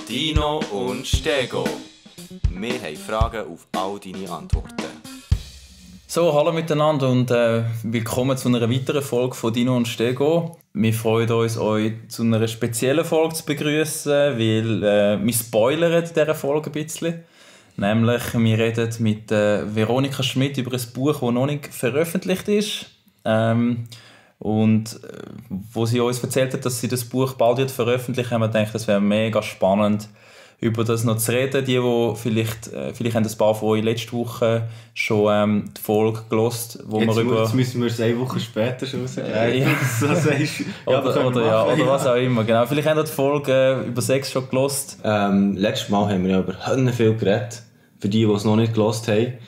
Dino und Stego. Wir haben Fragen auf all deine Antworten. So, hallo miteinander und willkommen zu einer weiteren Folge von Dino und Stego. Wir freuen uns, euch zu einer speziellen Folge zu begrüßen, weil wir spoilern in dieser Folge ein bisschen. Nämlich, wir reden mit Veronika Schmidt über ein Buch, das noch nicht veröffentlicht ist. Und wo sie uns erzählt hat, dass sie das Buch bald wird veröffentlichen, haben wir gedacht, das wäre mega spannend, über das noch zu reden. Die vielleicht haben ein paar von euch letzte Woche schon die Folge gehört, wo jetzt, wir über... Jetzt müssen wir es eine Woche später schon rausgeben. So oder was auch immer. Genau. Vielleicht haben wir die Folge über Sex schon gehört. Letztes Mal haben wir ja über viel geredet, für die es noch nicht gehört haben.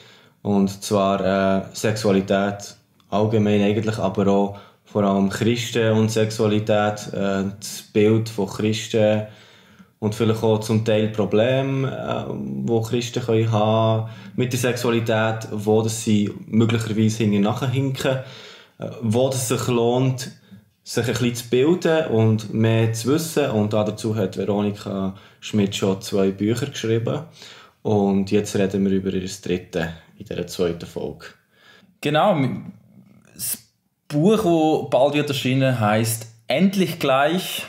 Und zwar Sexualität allgemein eigentlich, aber auch vor allem Christen und Sexualität, das Bild von Christen und vielleicht auch zum Teil Probleme, die Christen können haben mit der Sexualität, wo das sie möglicherweise hinken, wo es sich lohnt, sich ein bisschen zu bilden und mehr zu wissen. Und dazu hat Veronika Schmidt schon 2 Bücher geschrieben. Und jetzt reden wir über ihr drittes in dieser 2. Folge. Genau. Das Buch, das bald wird erscheinen, heisst «Endlich gleich»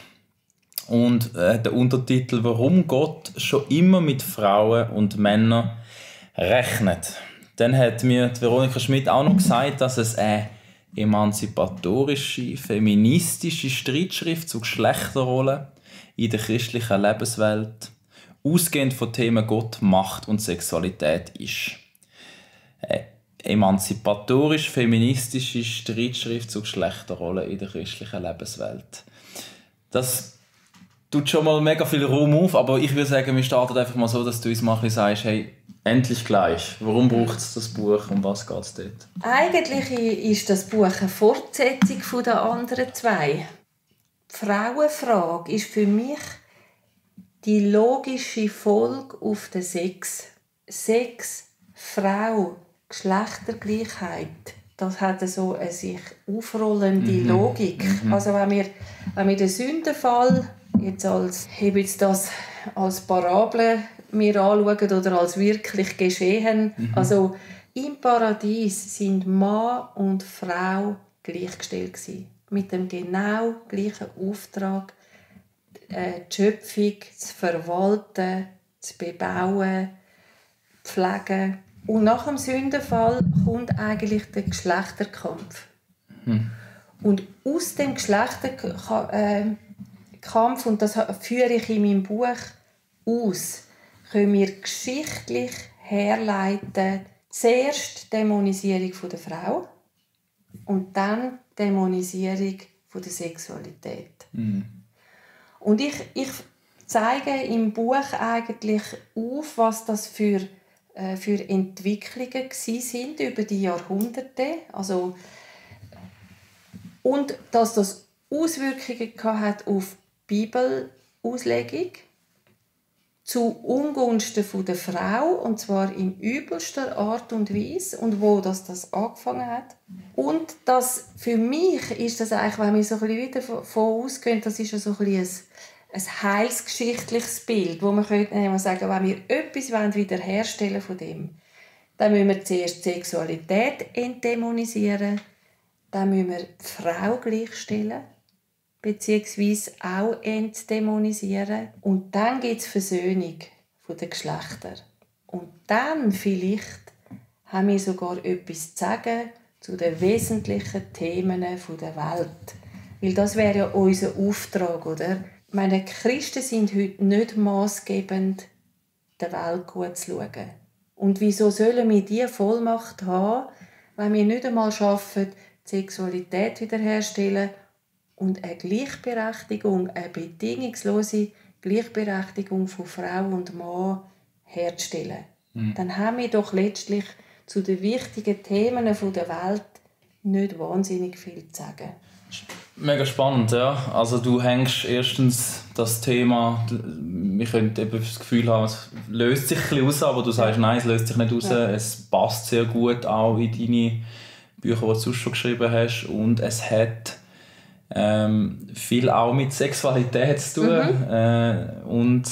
und der Untertitel «Warum Gott schon immer mit Frauen und Männern rechnet». Dann hat mir Veronika Schmidt auch noch gesagt, dass es eine emanzipatorische, feministische Streitschrift zu Geschlechterrollen in der christlichen Lebenswelt, ausgehend von Themen Gott, Macht und Sexualität ist. Emanzipatorisch-feministische Streitschrift zu Geschlechterrollen in der christlichen Lebenswelt. Das tut schon mal mega viel Raum auf, aber ich würde sagen, wir starten einfach mal so, dass du uns mal ein bisschen sagst, hey, endlich gleich. Warum braucht es das Buch und was geht es dort? Eigentlich ist das Buch eine Fortsetzung der anderen 2. Die Frauenfrage ist für mich die logische Folge auf den Sex. Sex, Frau, Geschlechtergleichheit, das hat so eine sich aufrollende Logik. Also wenn wir den Sündenfall jetzt das als Parabel mir anschauen oder als wirklich geschehen, also im Paradies sind Mann und Frau gleichgestellt gewesen, mit dem genau gleichen Auftrag, die Schöpfung zu verwalten, zu bebauen, pflegen. Und nach dem Sündenfall kommt eigentlich der Geschlechterkampf. Und aus dem Geschlechterkampf, und das führe ich in meinem Buch aus, können wir geschichtlich herleiten, zuerst die Dämonisierung der Frau und dann die Dämonisierung der Sexualität. Und ich zeige im Buch eigentlich auf, was das für Entwicklungen sind über die Jahrhunderte. Also, und dass das Auswirkungen hat auf die Bibelauslegung zu Ungunsten der Frau, und zwar in übelster Art und Weise, und wo das angefangen hat. Und das, für mich ist das eigentlich, wenn wir so ein bisschen wieder davon ausgehen, das ist ja so ein bisschen ein heilsgeschichtliches Bild, wo man könnte sagen, wenn wir etwas wiederherstellen von dem, dann müssen wir zuerst die Sexualität entdämonisieren, dann müssen wir die Frau gleichstellen, beziehungsweise auch entdämonisieren. Und dann gibt es Versöhnung der Geschlechter. Und dann vielleicht haben wir sogar etwas zu sagen zu den wesentlichen Themen der Welt. Weil das wäre ja unser Auftrag, oder? Meine Christen sind heute nicht maßgebend, der Welt gut zu schauen. Und wieso sollen wir diese Vollmacht haben, wenn wir nicht einmal schaffen, die Sexualität wiederherstellen und eine Gleichberechtigung, eine bedingungslose Gleichberechtigung von Frau und Mann herzustellen? Dann haben wir doch letztlich zu den wichtigen Themen der Welt nicht wahnsinnig viel zu sagen. Mega spannend, ja. Also du hängst erstens das Thema, wir könnten eben das Gefühl haben, es löst sich ein bisschen raus, aber du sagst, nein, es löst sich nicht raus. Ja. Es passt sehr gut auch in deine Bücher, die du sonst schon geschrieben hast, und es hat viel auch mit Sexualität zu tun. Und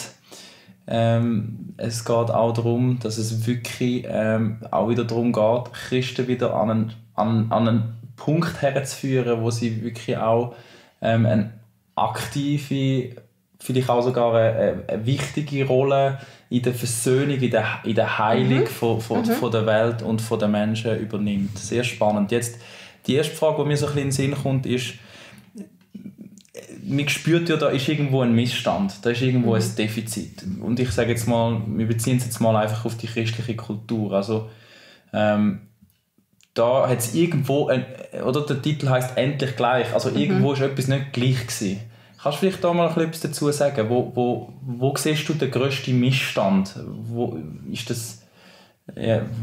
Es geht auch darum, dass es wirklich auch wieder darum geht, Christen wieder an einen Punkt herzuführen, wo sie wirklich auch eine aktive, vielleicht auch sogar eine wichtige Rolle in der Versöhnung, in der Heilung von der Welt und von den Menschen übernimmt. Sehr spannend. Jetzt, die erste Frage, die mir so ein bisschen in den Sinn kommt, ist, man spürt ja, da ist irgendwo ein Missstand, da ist irgendwo ein Defizit. Und ich sage jetzt mal, wir beziehen es jetzt mal einfach auf die christliche Kultur. Also, da hat es irgendwo, oder der Titel heisst «Endlich gleich», also irgendwo ist etwas nicht gleich gewesen. Kannst du vielleicht da mal etwas dazu sagen? Wo siehst du den grössten Missstand? Wo ist das,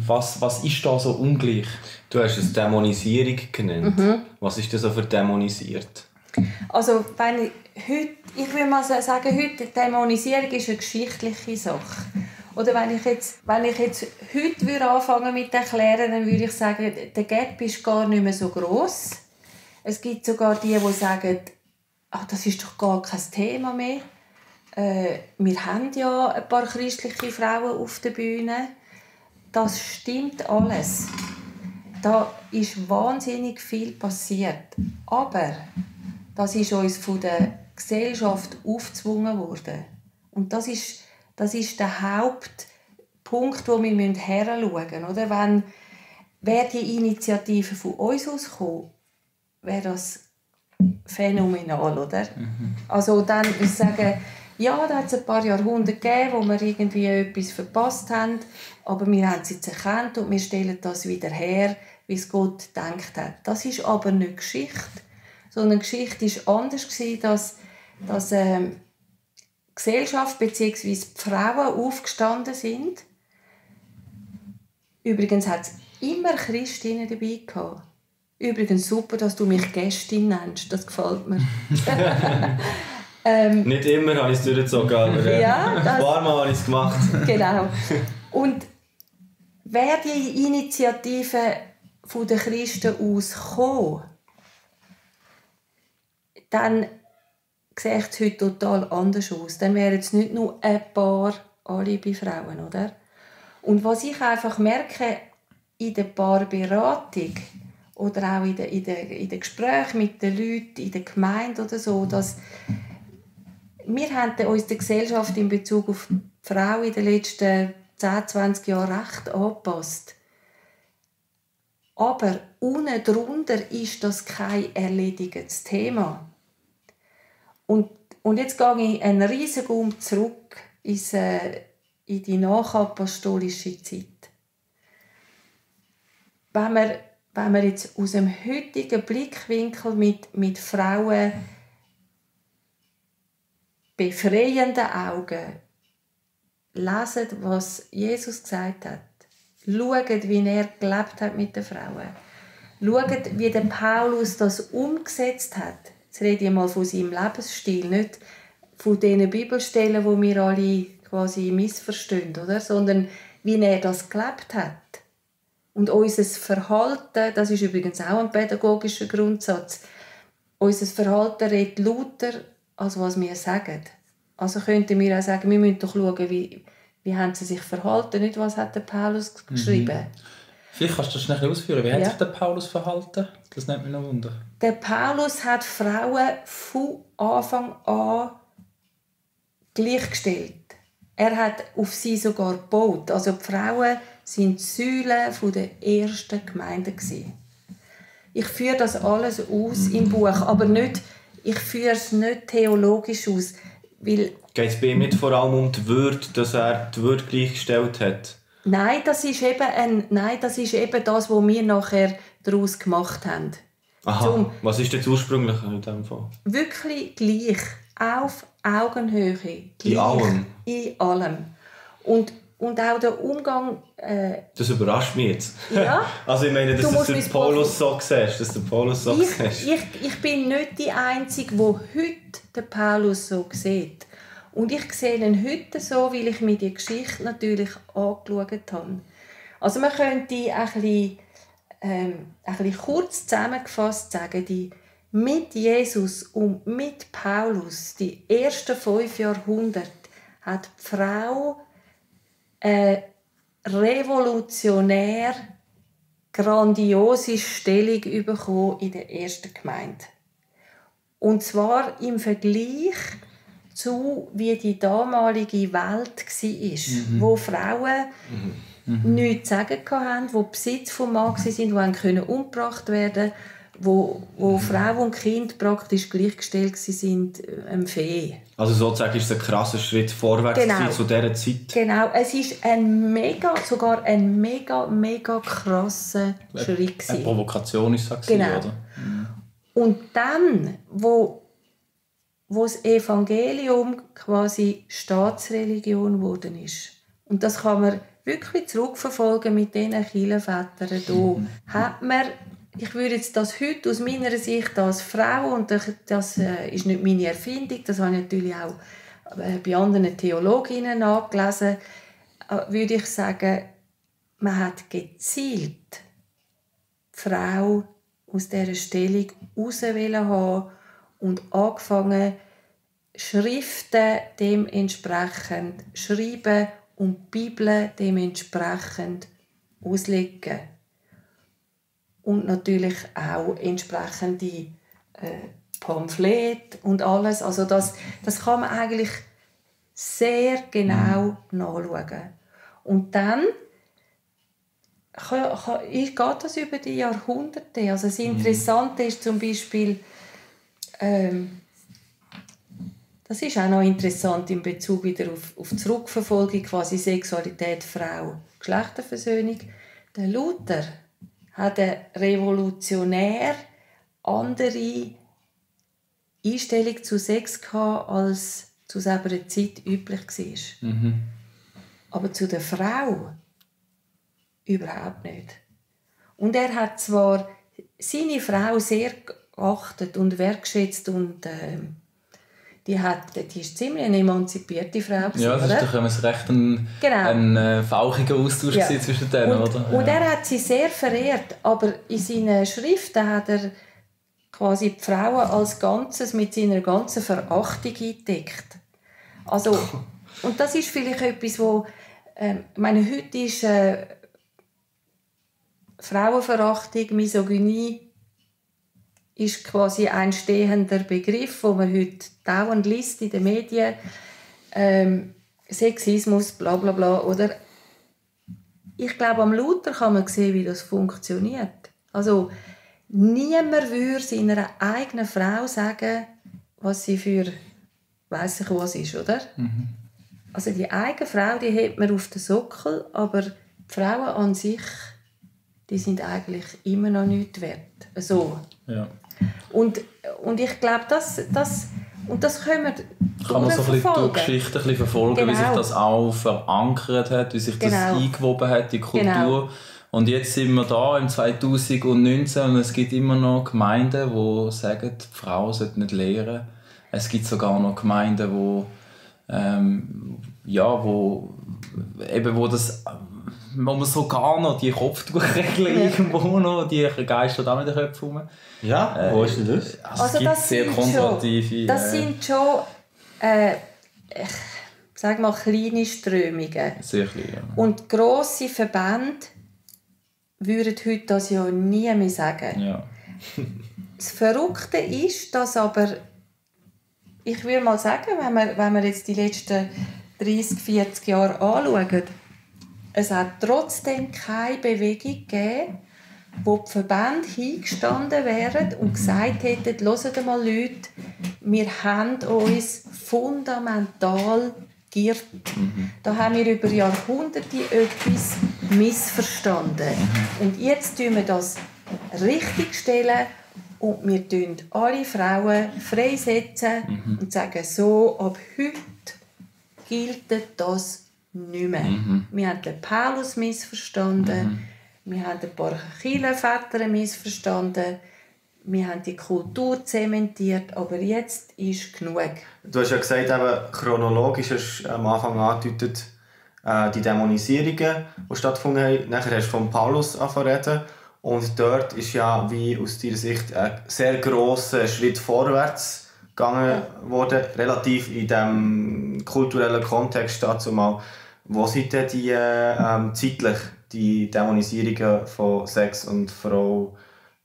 was ist da so ungleich? Du hast es Dämonisierung genannt. Was ist das so für dämonisiert? Also, ich würde mal sagen, heute Dämonisierung ist eine geschichtliche Sache. Oder wenn ich jetzt heute anfangen mit erklären, dann würde ich sagen, der Gap ist gar nicht mehr so gross. Es gibt sogar die sagen, das ist doch gar kein Thema mehr. Wir haben ja ein paar christliche Frauen auf der Bühne. Das stimmt alles. Da ist wahnsinnig viel passiert. Aber das ist uns von der Gesellschaft aufgezwungen worden. Und das ist der Hauptpunkt, wo wir heranschauen müssen. Oder? Wäre die Initiative von uns ausgekommen, wäre das phänomenal, oder? Also dann würde ich sagen, ja, da hat es ein paar Jahrhunderte gegeben, wo wir irgendwie etwas verpasst haben, aber wir haben es jetzt erkannt und wir stellen das wieder her, wie es Gott gedacht hat. Das ist aber nicht Geschichte, sondern Geschichte war anders, dass Gesellschaft bzw. die Frauen aufgestanden sind. Übrigens hat es immer Christinnen dabei gehabt. Übrigens super, dass du mich Gästin nennst, das gefällt mir. Nicht immer habe ich es durchgezogen, aber ja, ein paar Mal habe ich es gemacht. Genau. Und wäre die Initiative von den Christen ausgekommen, dann sieht es heute total anders aus. Dann wären es nicht nur ein paar Alibi-Frauen, oder? Und was ich einfach merke, in der Paarberatung oder auch in den Gesprächen mit den Leuten, in der Gemeinde oder so, dass wir haben uns der Gesellschaft in Bezug auf die Frau in den letzten 10, 20 Jahren recht angepasst. Aber unten drunter ist das kein erledigtes Thema. Und jetzt gehe ich einen riesigen zurück in die nachapostolische Zeit. Wenn wir jetzt aus dem heutigen Blickwinkel mit Frauen befreienden Augen lesen, was Jesus gesagt hat, schauen, wie er gelebt hat mit den Frauen, schauen, wie der Paulus das umgesetzt hat. Jetzt rede ich mal von seinem Lebensstil, nicht von den Bibelstellen, die wir alle quasi missverstehen, oder? Sondern wie er das gelebt hat. Und unser Verhalten, das ist übrigens auch ein pädagogischer Grundsatz, unser Verhalten redet lauter, als was wir sagen. Also könnten wir auch sagen, wir müssen doch schauen, wie haben sie sich verhalten, nicht was hat der Paulus geschrieben. Vielleicht kannst du das schnell ausführen. Wie hat sich der Paulus verhalten? Das nimmt mich noch Wunder. Der Paulus hat Frauen von Anfang an gleichgestellt. Er hat auf sie sogar gebaut. Also die Frauen waren die Säulen der ersten Gemeinde. Ich führe das alles aus im Buch, aber nicht, ich führe es nicht theologisch aus. Weil geht es bei ihm nicht vor allem um die Würde, dass er die Würde gleichgestellt hat? Nein, das ist eben das, was wir nachher daraus gemacht haben. Aha, was ist jetzt ursprünglich in diesem Fall? Wirklich gleich, auf Augenhöhe. Gleich, in allem? In allem. Und auch der Umgang... das überrascht mich jetzt. Ja? Also ich meine, dass du Paulus so siehst. Ich bin nicht die Einzige, die heute den Paulus so sieht. Und ich sehe ihn heute so, weil ich mir die Geschichte natürlich angeschaut habe. Also man könnte ein bisschen kurz zusammengefasst sagen, mit Jesus und mit Paulus, die ersten 5 Jahrhunderte, hat die Frau eine revolutionär grandiose Stellung bekommen in der ersten Gemeinde. Und zwar im Vergleich zu, wie die damalige Welt war, wo Frauen nichts zu sagen hatten, wo Besitz vom Mann waren, die umgebracht werden konnten, wo Frau und Kind praktisch gleichgestellt waren, Fee. Also sozusagen ist es ein krasser Schritt vorwärts zu dieser Zeit. Genau, es ist sogar ein mega krasser Schritt. Eine Provokation ist das, genau. Oder? Und dann, wo das Evangelium quasi Staatsreligion geworden ist, und das kann man wirklich zurückverfolgen mit diesen Kirchenvätern hier, hat man, ich würde jetzt das heute aus meiner Sicht als Frau, und das ist nicht meine Erfindung, das habe ich natürlich auch bei anderen Theologinnen nachgelesen, würde ich sagen, man hat gezielt die Frau aus dieser Stellung raus haben und angefangen, Schriften dementsprechend schreiben und die Bibel dementsprechend auslegen. Und natürlich auch entsprechende Pamphlete und alles. Also das kann man eigentlich sehr genau nachschauen. Und dann geht das über die Jahrhunderte. Also das Interessante ist zum Beispiel, das ist auch noch interessant in Bezug wieder auf Zurückverfolgung, quasi Sexualität, Frau, Geschlechterversöhnung. Der Luther hat eine revolutionär andere Einstellung zu Sex gehabt, als zu seiner Zeit üblich war. Aber zu der Frau überhaupt nicht. Und er hat zwar seine Frau sehr geachtet und wertschätzt und die ist ziemlich eine emanzipierte Frau. Ja, das ist doch recht ein fauchiger Austausch zwischen denen, oder? Und er hat sie sehr verehrt, aber in seinen Schriften hat er quasi die Frauen als Ganzes mit seiner ganzen Verachtung eingedeckt. Also, und das ist vielleicht etwas, wo ich meine, heute ist Frauenverachtung, Misogynie ist quasi ein stehender Begriff, den man heute dauernd liest in den Medien. Sexismus, bla bla bla. Oder ich glaube, am Luther kann man sehen, wie das funktioniert. Also, niemand würde seiner eigenen Frau sagen, was sie für weiss ich was ist, oder? Also die eigene Frau, die hat man auf den Sockel, aber die Frauen an sich, die sind eigentlich immer noch nichts wert. So. Ja. Und ich glaube, das können wir kann man so ein bisschen die Geschichte ein bisschen verfolgen, wie sich das auch verankert hat, wie sich das eingewoben hat, die Kultur. Genau. Und jetzt sind wir da im 2019 und es gibt immer noch Gemeinden, die sagen, die Frau sollte nicht lehren. Es gibt sogar noch Gemeinden, wo man sogar noch die Kopftuchregeln irgendwo noch, die geistern auch in den Köpfen rum. Ja, wo ist denn das? Also es gibt sehr konservative... Das sind schon, sag mal, kleine Strömungen. Sehr klein, ja. Und grosse Verbände würden heute das ja nie mehr sagen. Ja. Das Verrückte ist, dass aber, ich würde mal sagen, wenn wir jetzt die letzten 30, 40 Jahre anschauen, es hat trotzdem keine Bewegung gegeben, wo die Verbände hingestanden wären und gesagt hätten, hört mal Leute, wir haben uns fundamental geirrt. Da haben wir über Jahrhunderte etwas missverstanden. Und jetzt tun wir das richtigstellen und wir tun alle Frauen freisetzen und sagen, so, ab heute gilt das nicht mehr. Wir haben den Paulus missverstanden, wir haben ein paar Kirchenväter missverstanden, wir haben die Kultur zementiert, aber jetzt ist genug. Du hast ja gesagt, eben, chronologisch hast du am Anfang angedeutet, die Dämonisierungen, die stattgefunden haben. Nachher hast du von Paulus reden. Und dort ist ja, wie aus deiner Sicht, ein sehr grosser Schritt vorwärts gegangen worden, relativ in diesem kulturellen Kontext dazu mal. Wo sind denn die zeitlich die Dämonisierungen von Sex und Frau,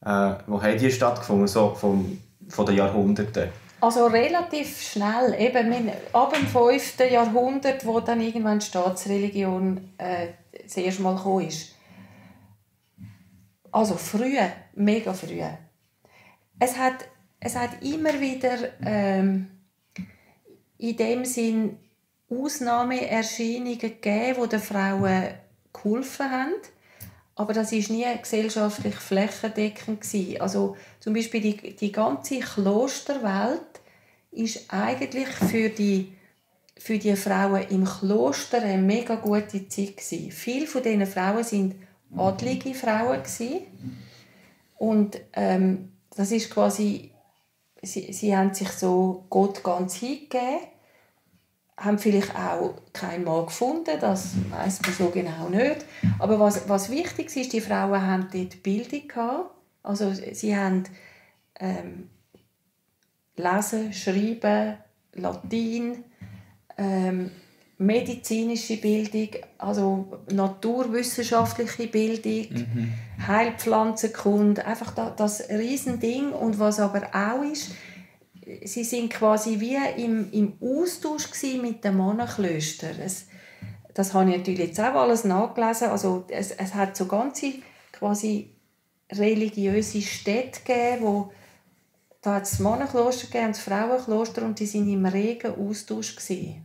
wo haben die stattgefunden, so von den Jahrhunderten? Also relativ schnell, eben ab dem 5. Jahrhundert, wo dann irgendwann die Staatsreligion das erste Mal gekommen ist. Also früh, mega früh. Es hat immer wieder in dem Sinn Ausnahmeerscheinungen gegeben, die den Frauen geholfen haben. Aber das war nie gesellschaftlich flächendeckend. Also zum Beispiel die ganze Klosterwelt ist eigentlich für die Frauen im Kloster eine mega gute Zeit gewesen. Viele von diesen Frauen waren adlige Frauen gewesen. Und das ist quasi, sie haben sich so Gott ganz hingegeben, haben vielleicht auch keinen Mann gefunden, das weiss man so genau nicht. Aber was wichtig ist, die Frauen haben dort Bildung gehabt. Also sie haben Lesen, Schreiben, Latein, medizinische Bildung, also naturwissenschaftliche Bildung, Heilpflanzenkunde, einfach das Riesending. Und was aber auch ist, sie sind quasi wie im Austausch mit den Monnenklöstern. Das habe ich natürlich jetzt auch alles nachgelesen. Also es hat so ganze quasi religiöse Städte gegeben, wo da hat es das Monnenkloster gegeben, das Frauenkloster, und die sind im regen Austausch gewesen.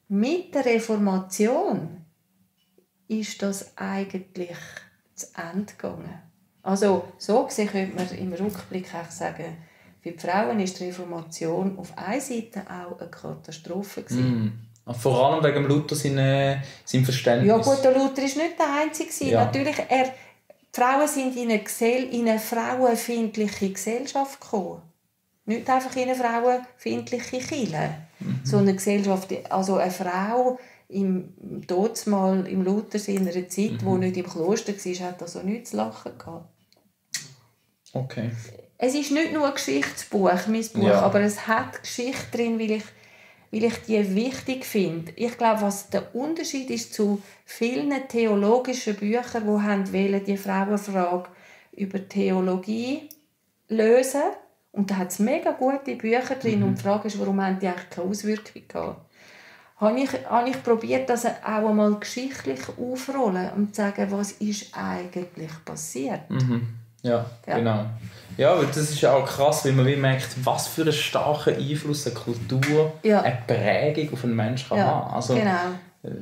Mit der Reformation ist das eigentlich zu Ende gegangen. Also so gesehen könnte man im Rückblick auch sagen, für die Frauen war die Reformation auf einer Seite auch eine Katastrophe. Vor allem wegen Luther seinem Verständnis. Ja gut, der Luther war nicht der Einzige. Ja. Natürlich, die Frauen sind in eine frauenfeindliche Gesellschaft gekommen. Nicht einfach in eine frauenfeindliche Kirche, sondern eine Gesellschaft, also eine Frau im Luther seiner Zeit, die nicht im Kloster war, hat also nichts zu lachen gehabt. Okay. Es ist nicht nur ein Geschichtsbuch, mein Buch, aber es hat Geschichte drin, weil ich die wichtig finde. Ich glaube, was der Unterschied ist zu vielen theologischen Büchern, die die Frauenfrage über Theologie lösen. Und da hat es mega gute Bücher drin. Und die Frage ist, warum haben die eigentlich keine Auswirkung gehabt? Habe ich probiert, das auch einmal geschichtlich aufrollen und zu sagen, was ist eigentlich passiert. Ja, genau. Ja, weil das ist ja auch krass, weil man merkt, was für einen starken Einfluss eine Kultur, eine Prägung auf einen Menschen kann haben. Also,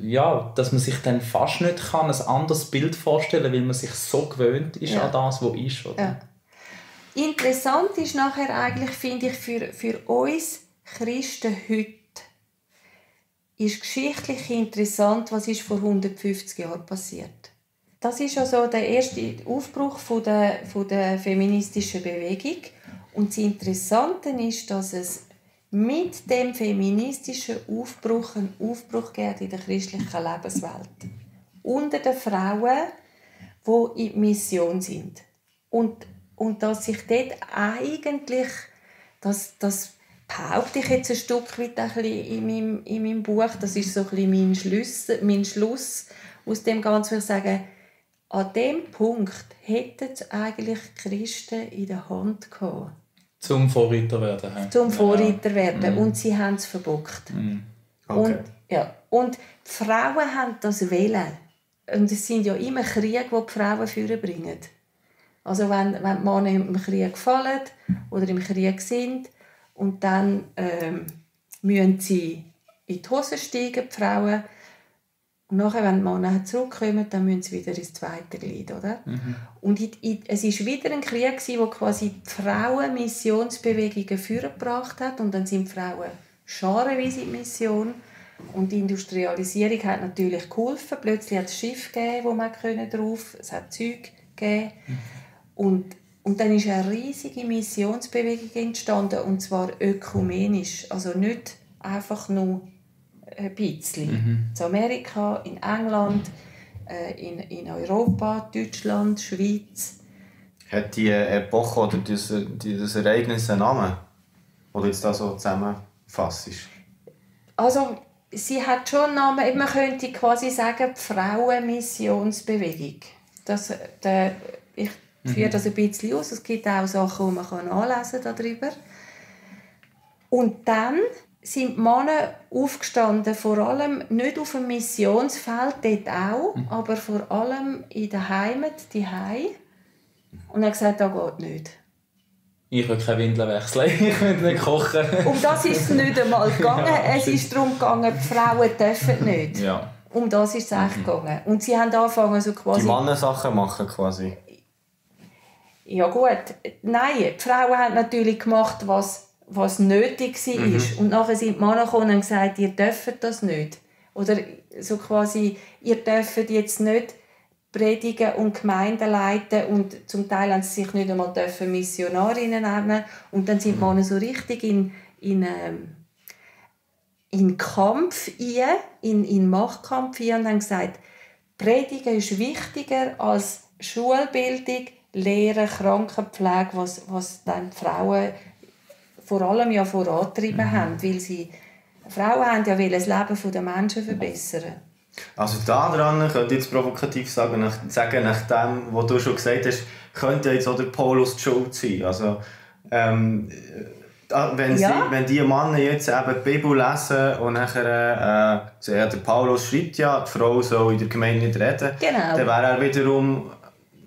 ja, dass man sich dann fast nicht ein anderes Bild vorstellen kann, weil man sich so gewöhnt ist an das, was ist. Oder? Ja. Interessant ist nachher eigentlich, finde ich, für uns Christen heute, ist geschichtlich interessant, was ist vor 150 Jahren passiert. Das ist also der erste Aufbruch von der feministischen Bewegung. Und das Interessante ist, dass es mit dem feministischen Aufbruch einen Aufbruch gibt in der christlichen Lebenswelt. Unter den Frauen, die in Mission sind. Und dass sich dort eigentlich, das behaupte ich jetzt ein Stück weit ein bisschen in meinem Buch, das ist so ein bisschen mein Schluss aus dem Ganzen, würde ich sagen, an diesem Punkt hätten es eigentlich die Christen in der Hand gehabt. Zum Vorreiter werden. Zum Vorreiter werden. Und sie haben es verbockt. Okay. Und die Frauen haben das wollen. Und es sind ja immer Kriege, die die Frauen vorbringen. Also wenn die Männer im Krieg fallen oder im Krieg sind und dann müssen sie in die Hose steigen, die Frauen. Und nachher, wenn die Männer zurückkommen, dann müssen sie wieder ins zweite Glied, oder? Und es war wieder ein Krieg, der quasi die Frauen Missionsbewegungen vorgebracht hat. Und dann sind die Frauen scharenweise in Mission. Und die Industrialisierung hat natürlich geholfen. Plötzlich hat es Schiffe gegeben, wo man drauf. Es hat Züge gegeben. Und dann ist eine riesige Missionsbewegung entstanden. Und zwar ökumenisch. Also nicht einfach nur ein bisschen. In Amerika, in England, in Europa, Deutschland, Schweiz. Hat die Epoche oder das Ereignis einen Namen? Oder jetzt da so zusammenfassst? Also, sie hat schon einen Namen, man könnte quasi sagen, die Frauenmissionsbewegung. Ich führe das ein bisschen aus, es gibt auch Sachen, die man nachlesen kann darüber. Und dann sind die Männer aufgestanden, vor allem nicht auf dem Missionsfeld, dort auch, aber vor allem in der Heimat, die Hei. Und haben gesagt, das geht nicht. Ich will keine Windeln wechseln, ich will nicht kochen. Um das ist es nicht einmal gegangen. Ja, es ist darum gegangen, die Frauen dürfen nicht. Ja. Um das ist es echt gegangen. Und sie haben angefangen, so quasi... Die Männer Sachen machen quasi. Ja gut, nein, die Frauen haben natürlich gemacht, was nötig war. Und nachher sind die Männer gekommen und haben gesagt, ihr dürft das nicht. Oder so quasi, ihr dürft jetzt nicht predigen und Gemeinden leiten. Und zum Teil haben sie sich nicht einmal Missionarinnen nehmen. Und dann sind die Männer so richtig in Kampf in Machtkampf und haben gesagt, Predigen ist wichtiger als Schulbildung, Lehre, Krankenpflege, was dann die Frauen vor allem ja vorangetrieben haben, weil Frauen haben ja das Leben der Menschen verbessern. Also daran könnte ich jetzt provokativ sagen, nach dem, was du schon gesagt hast, könnte jetzt auch der Paulus die Schuld sein. Also, wenn die Männer jetzt eben die Bibel lesen und nachher der Paulus schreibt ja, die Frau soll in der Gemeinde nicht reden, genau. Dann wäre er wiederum,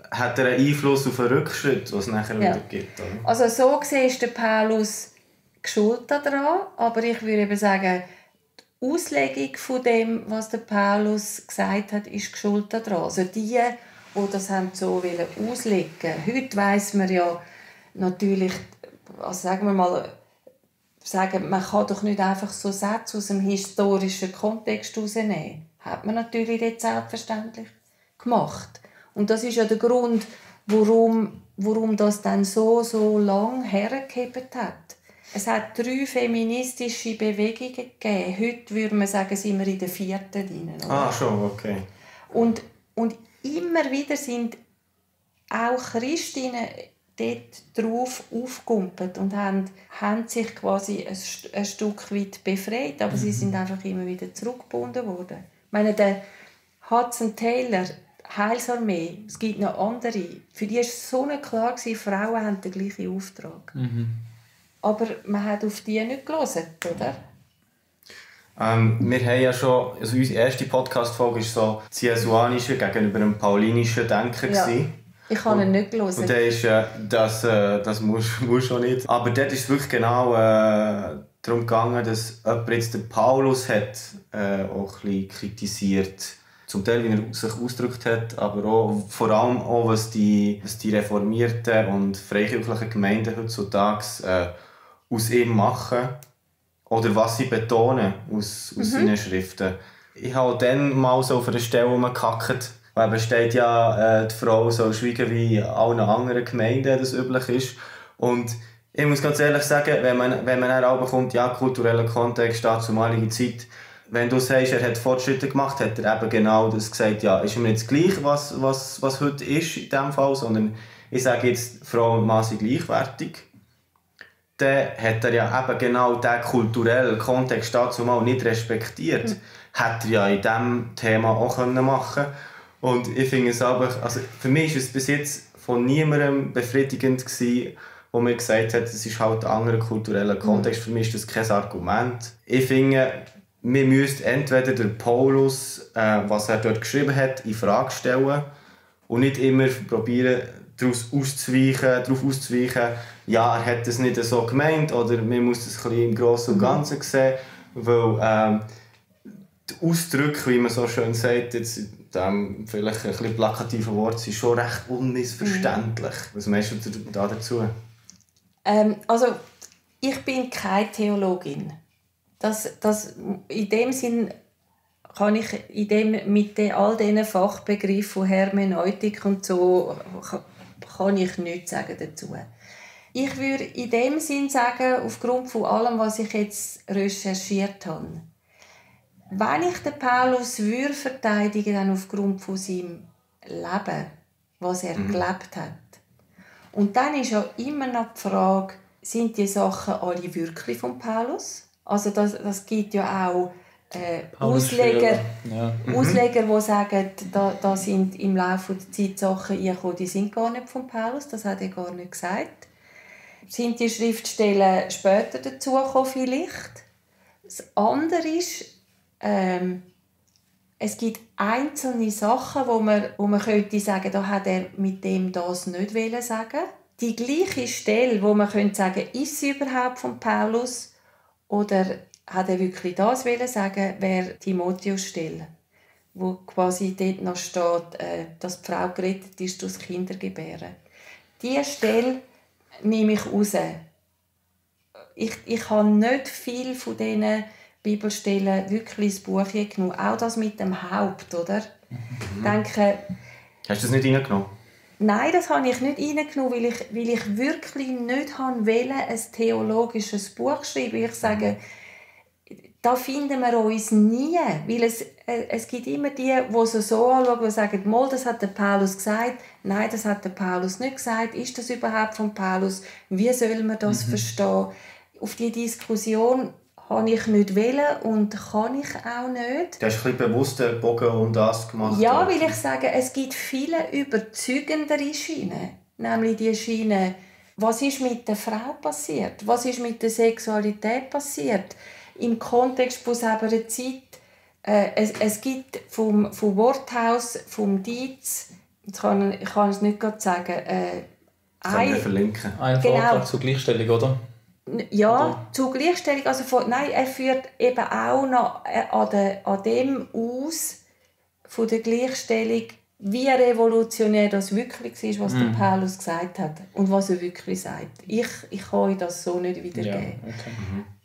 hat er einen Einfluss auf den Rückschritt, was es nachher wieder gibt. Oder? Also so gesehen ist der Paulus schuld daran, aber ich würde eben sagen, die Auslegung von dem, was der Paulus gesagt hat, ist schuld daran. Also die das haben so auslegen wollten. Heute weiss man ja natürlich, also man kann doch nicht einfach so Sätze aus dem historischen Kontext herausnehmen. Hat man natürlich nicht selbstverständlich gemacht. Und das ist ja der Grund, warum das dann so lang hergehebt hat. Es hat 3 feministische Bewegungen gegeben. Heute würde man sagen, sind wir in der 4. drin. Ah, schon, okay. Und immer wieder sind auch Christinnen dort drauf aufgekumpelt und haben sich quasi ein Stück weit befreit, aber sie sind einfach immer wieder zurückgebunden worden. Ich meine, der Hudson Taylor, Heilsarmee, es gibt noch andere, für die war es so klar, Frauen haben den gleichen Auftrag. Aber man hat auf die nicht gehört, oder? Wir haben ja schon, also unsere erste Podcast-Folge war so das Jesuanische gegenüber dem paulinischen Denken. Ja. Ich habe ihn nicht gehört. Und dann ist das musst du nicht. Aber dort ist es wirklich genau darum gegangen, dass jemand jetzt den Paulus hat, auch ein bisschen kritisiert. Zum Teil, wie er sich ausgedrückt hat, aber auch, vor allem auch, was die reformierten und freikirchlichen Gemeinden heutzutage aus ihm machen. Oder was sie betonen aus seinen Schriften. Ich habe dann mal so auf einer Stelle rumgehackt, weil eben steht ja, die Frau soll schweigen, wie in allen anderen Gemeinden das üblich ist. Und ich muss ganz ehrlich sagen, wenn man dann auch bekommt, ja, kultureller Kontext, dazumalige Zeit, wenn du sagst, er hat Fortschritte gemacht, hat er eben genau das gesagt, ja, ist ihm nicht gleich, was heute ist in diesem Fall, sondern ich sage jetzt, Frau und Mann sind gleichwertig. Dann hat er ja eben genau diesen kulturellen Kontext dazu mal nicht respektiert. Hätte er ja in diesem Thema auch machen können. Und ich finde es aber, also für mich war es bis jetzt von niemandem befriedigend gewesen, wo mir gesagt hat, es ist halt ein anderer kultureller Kontext. Für mich ist das kein Argument. Ich finde, wir müssen entweder den Paulus, was er dort geschrieben hat, in Frage stellen und nicht immer probieren, darauf auszuweichen, ja, er hat das nicht so gemeint oder man muss das ein bisschen im Großen und Ganzen sehen, weil die Ausdrücke, wie man so schön sagt, jetzt vielleicht ein bisschen plakative Worte, sind schon recht unmissverständlich. Was meinst du da dazu? Also, ich bin keine Theologin. In dem Sinn kann ich mit all diesen Fachbegriffen von Hermeneutik und so kann ich nichts sagen dazu. Ich würde in dem Sinn sagen, aufgrund von allem, was ich jetzt recherchiert habe, wenn ich den Paulus würde verteidigen, dann aufgrund von seinem Leben, was er gelebt hat. Und dann ist ja immer noch die Frage, sind die Sachen alle wirklich von Paulus? Also das gibt ja auch Ausleger, Ausleger, die sagen, da sind im Laufe der Zeit Sachen eingekommen, die sind gar nicht von Paulus, das hat er gar nicht gesagt. Sind die Schriftstellen später dazugekommen vielleicht? Das andere ist, es gibt einzelne Sachen, wo man könnte sagen, da hat er mit dem das nicht sagen wollen. Die gleiche Stelle, wo man könnte sagen, ist sie überhaupt von Paulus oder hat er wirklich das sagen, wäre Timotheus-Stelle, wo quasi dort noch steht, dass die Frau gerettet ist durch Kindergebären. Diese Stelle nehme ich raus. Ich habe nicht viel von diesen Bibelstellen wirklich ins Buch genommen. Auch das mit dem Haupt, oder? Denke, hast du das nicht reingenommen? Nein, das habe ich nicht reingenommen, weil ich wirklich nicht wollte, ein theologisches Buch schreiben. Ich sage, da finden wir uns nie, weil es gibt immer die so anschauen, die sagen, mal, das hat der Paulus gesagt, nein, das hat der Paulus nicht gesagt, ist das überhaupt von Paulus, wie soll man das verstehen? Auf die Diskussion habe ich nicht wollen und kann ich auch nicht. Du hast ein bisschen bewusst den Bogen um das gemacht. Ja, weil ich sage, es gibt viele überzeugendere Schienen, nämlich die Schiene, was ist mit der Frau passiert, was ist mit der Sexualität passiert, im Kontext von selber Zeit. Es gibt vom Worthaus, vom Dietz, ich kann es nicht gerade sagen, können wir verlinken. Ein Vortrag zur Gleichstellung, oder? Ja, oder? Zur Gleichstellung. Also nein, er führt eben auch noch an dem aus, von der Gleichstellung, wie revolutionär das wirklich ist, was der Paulus gesagt hat und was er wirklich sagt. Ich kann euch das so nicht wiedergeben. Ja, okay.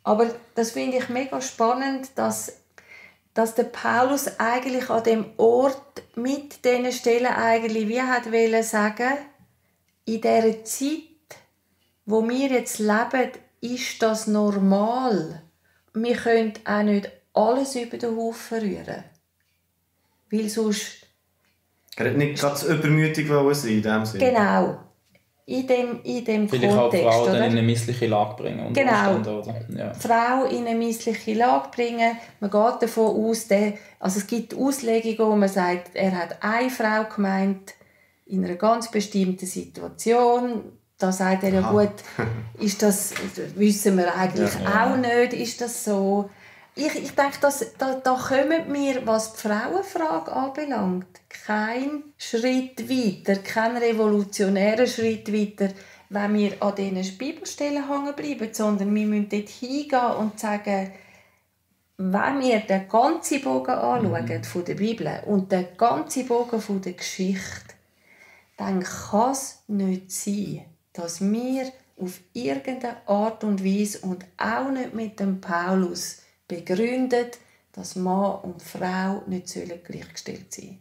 Aber das finde ich mega spannend, dass der Paulus eigentlich an dem Ort mit diesen Stellen eigentlich wie hat wollen sagen, in dieser Zeit, wo wir jetzt leben, ist das normal. Wir können auch nicht alles über den Haufen rühren. Weil sonst... Er hat nicht ganz übermütig sein in dem Sinne. Genau. In dem Vielleicht Kontext. auch Frauen oder? in eine missliche Lage bringen. Genau. Oder? Ja. Frau in eine missliche Lage bringen. Man geht davon aus, also es gibt Auslegungen, wo man sagt, er hat eine Frau gemeint in einer ganz bestimmten Situation. Da sagt er, ja gut, ist das, wissen wir eigentlich auch nicht, ist das so. Ich denke, da kommen wir, was die Frauenfrage anbelangt, kein Schritt weiter, kein revolutionärer Schritt weiter, wenn wir an diesen Bibelstellen hängen bleiben, sondern wir müssen dort hingehen und sagen, wenn wir den ganzen Bogen anschauen von der Bibel und den ganzen Bogen von der Geschichte, dann kann es nicht sein, dass wir auf irgendeine Art und Weise und auch nicht mit dem Paulus begründet, dass Mann und Frau nicht gleichgestellt sein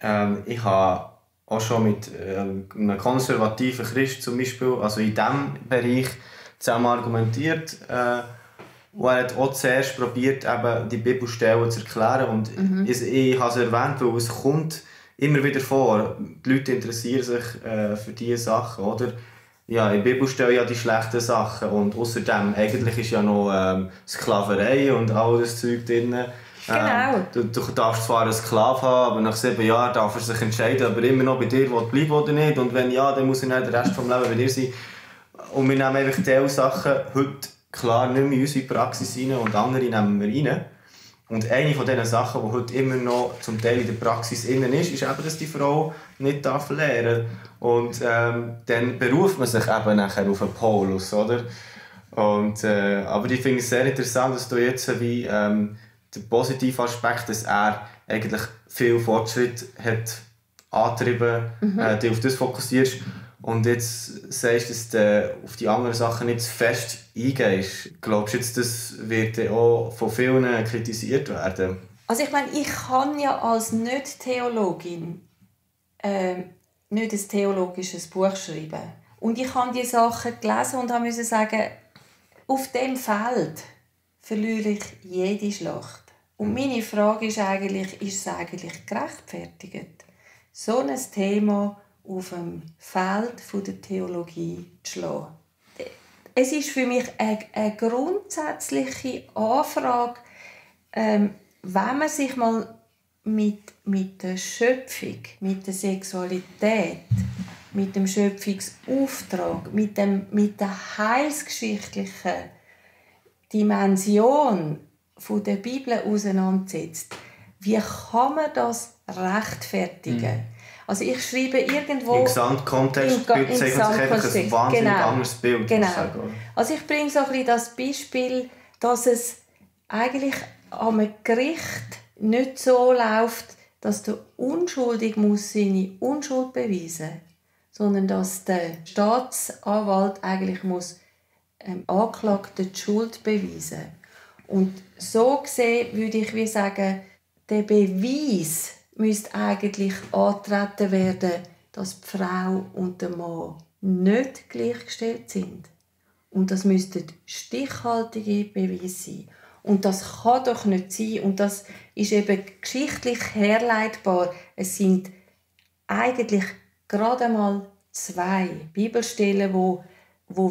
sollen. Ich habe auch schon mit einem konservativen Christ zum Beispiel, also in diesem Bereich, zusammen argumentiert. Und er hat auch zuerst probiert, eben die Bibelstellen zu erklären. Und ich habe es erwähnt, weil es kommt immer wieder vor. Die Leute interessieren sich für diese Sachen, oder? Ja, in der Bibel stehen ja die schlechten Sachen und außerdem eigentlich ist ja noch Sklaverei und all das Zeug drin. Genau. Du darfst zwar einen Sklaven haben, aber nach 7 Jahren darf er sich entscheiden, ob er immer noch bei dir bleiben oder nicht. Und wenn ja, dann muss er nicht den Rest des Lebens bei dir sein. Und wir nehmen einfach diese Sachen heute klar nicht mehr in unsere Praxis rein und andere nehmen wir rein. Und eine von diesen Sachen, die heute immer noch zum Teil in der Praxis innen ist eben, dass die Frau nicht lernen darf. Und dann beruft man sich eben nachher auf einen Paulus, oder? Und, aber ich finde es sehr interessant, dass du jetzt wie den positiven Aspekt, dass er eigentlich viel Fortschritt hat angetrieben, dich auf das fokussierst. Und jetzt sagst du, dass du auf die anderen Sachen nicht zu fest eingehst. Glaubst du jetzt, das wird auch von vielen kritisiert werden? Also ich meine, ich kann ja als Nicht-Theologin nicht ein theologisches Buch schreiben. Und ich habe diese Sachen gelesen und musste sagen, auf diesem Feld verliere ich jede Schlacht. Und meine Frage ist es eigentlich gerechtfertigt, so ein Thema auf dem Feld der Theologie zu schlagen? es ist für mich eine grundsätzliche Anfrage, wenn man sich mal mit der Schöpfung, mit der Sexualität, mit dem Schöpfungsauftrag, mit der heilsgeschichtlichen Dimension der Bibel auseinandersetzt, wie kann man das rechtfertigen? Also ich schreibe irgendwo... Im Gesamtkontext zeichnet sich einfach ein wahnsinnig anderes Bild. Genau. Also ich bringe so ein bisschen das Beispiel, dass es eigentlich am Gericht nicht so läuft, dass der Unschuldige muss seine Unschuld beweisen muss, sondern dass der Staatsanwalt eigentlich muss Anklagten die Schuld beweisen. Und so gesehen würde ich wie sagen, der Beweis müsste eigentlich angetreten werden, dass die Frau und der Mann nicht gleichgestellt sind. Und das müssten stichhaltige Beweise sein. Und das kann doch nicht sein. Und das ist eben geschichtlich herleitbar. Es sind eigentlich gerade mal 2 Bibelstellen, wo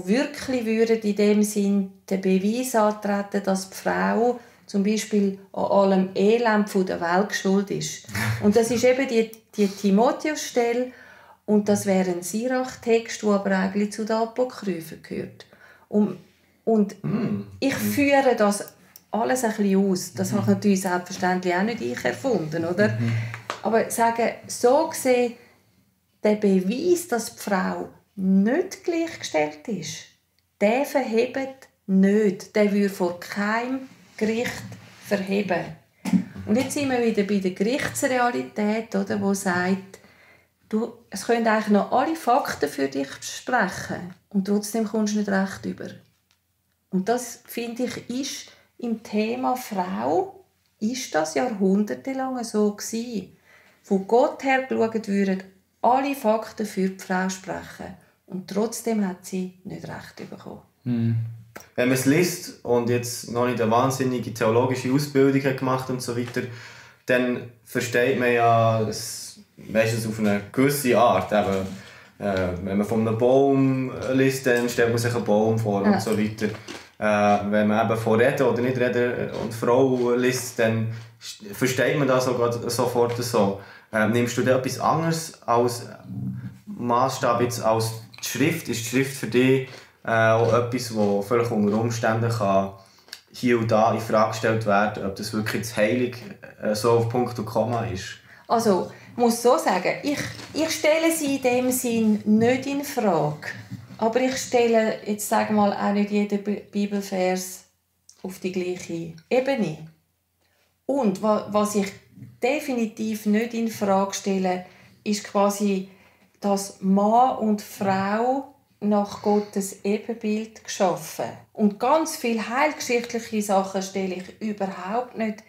wirklich würden in dem Sinn den Beweis antreten, dass die Frau zum Beispiel an allem Elend der Welt schuld ist. Und das ist eben die Timotheus-Stelle, und das wäre ein Sirach-Text, der aber eigentlich zu den Apokryphen gehört. Und ich führe das alles ein bisschen aus. Das habe natürlich selbstverständlich auch nicht ich erfunden, oder? Aber sagen, so gesehen, der Beweis, dass die Frau nicht gleichgestellt ist, der verhebt nicht. Der würde vor keinem Gericht verheben. Und jetzt sind wir wieder bei der Gerichtsrealität, oder, wo sagt, es können eigentlich noch alle Fakten für dich sprechen und trotzdem kommst du nicht recht über. Und das, finde ich, ist im Thema Frau ist das jahrhundertelang so gewesen. Von Gott her geschaut würden alle Fakten für die Frau sprechen. Und trotzdem hat sie nicht recht bekommen. Wenn man es liest und jetzt noch nicht eine wahnsinnige theologische Ausbildung hat gemacht und so weiter, dann versteht man ja es meistens auf eine gewisse Art. Eben, wenn man von einem Baum liest, dann stellt man sich einen Baum vor und so weiter. Wenn man eben von Reden oder nicht Reden und Frau liest, dann versteht man das sofort so. Nimmst du da etwas anderes als Maßstab jetzt als die Schrift? Ist die Schrift für dich auch etwas, das vielleicht unter Umständen kann hier und da in Frage gestellt werden, ob das wirklich das Heilig so auf Punkt und Komma ist? Also, ich muss so sagen, ich stelle sie in dem Sinn nicht in Frage. Aber ich stelle jetzt mal auch nicht jeden Bibelvers auf die gleiche Ebene. Und was ich definitiv nicht in Frage stelle, ist quasi, dass Mann und Frau nach Gottes Ebenbild geschaffen. Und ganz viele heilgeschichtliche Sachen stelle ich überhaupt nicht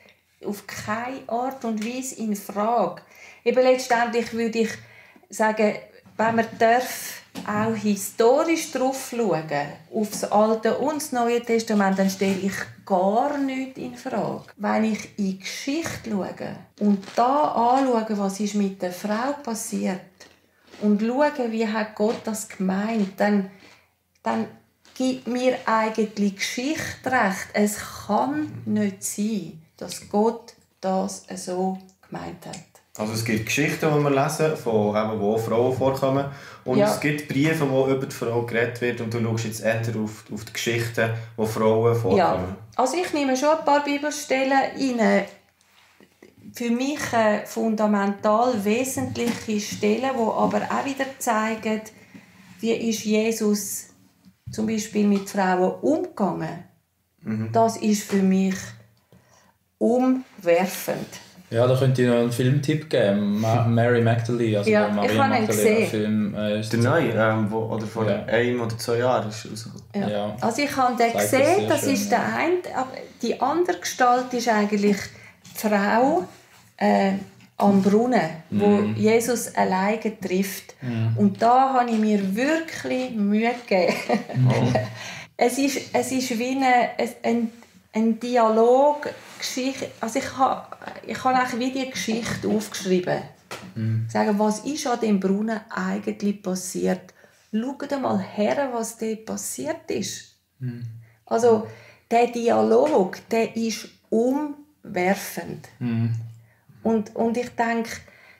auf keine Art und Weise in Frage. Eben letztendlich würde ich sagen, wenn man darf, auch historisch drauf schauen, auf das Alte und das Neue Testament, dann stelle ich gar nichts in Frage. Wenn ich in die Geschichte schaue und da anschaue, was ist mit der Frau passiert und schaue, wie hat Gott das gemeint, dann gibt mir eigentlich Geschichte recht. Es kann nicht sein, dass Gott das so gemeint hat. Also es gibt Geschichten, die wir lesen, wo Frauen vorkommen. Und es gibt Briefe, wo über die Frau geredet wird. Und du schaust jetzt eher auf die Geschichten, wo Frauen vorkommen. Ja. Also ich nehme schon ein paar Bibelstellen rein. Für mich fundamental wesentliche Stellen, die aber auch wieder zeigen, wie ist Jesus zum Beispiel mit Frauen umgegangen. Das ist für mich umwerfend. Ja, da könnte ich noch einen Filmtipp geben. Mary Magdalene, also ja, Maria ich habe ihn gesehen. Film, der neue, oder vor 1 oder 2 Jahren ist rausgekommen. Ja. Also ich habe den gesehen, das ist der eine. Aber die andere Gestalt ist eigentlich die Frau am Brunnen, wo Jesus alleine trifft. Und da habe ich mir wirklich Mühe gegeben. Es ist wie ein Dialog. Also ich habe eigentlich wie die Geschichte aufgeschrieben. Sagen, was ist an dem Brunnen eigentlich passiert? schaut mal her, was dort passiert ist. Also, der Dialog, der ist umwerfend. Und ich denke,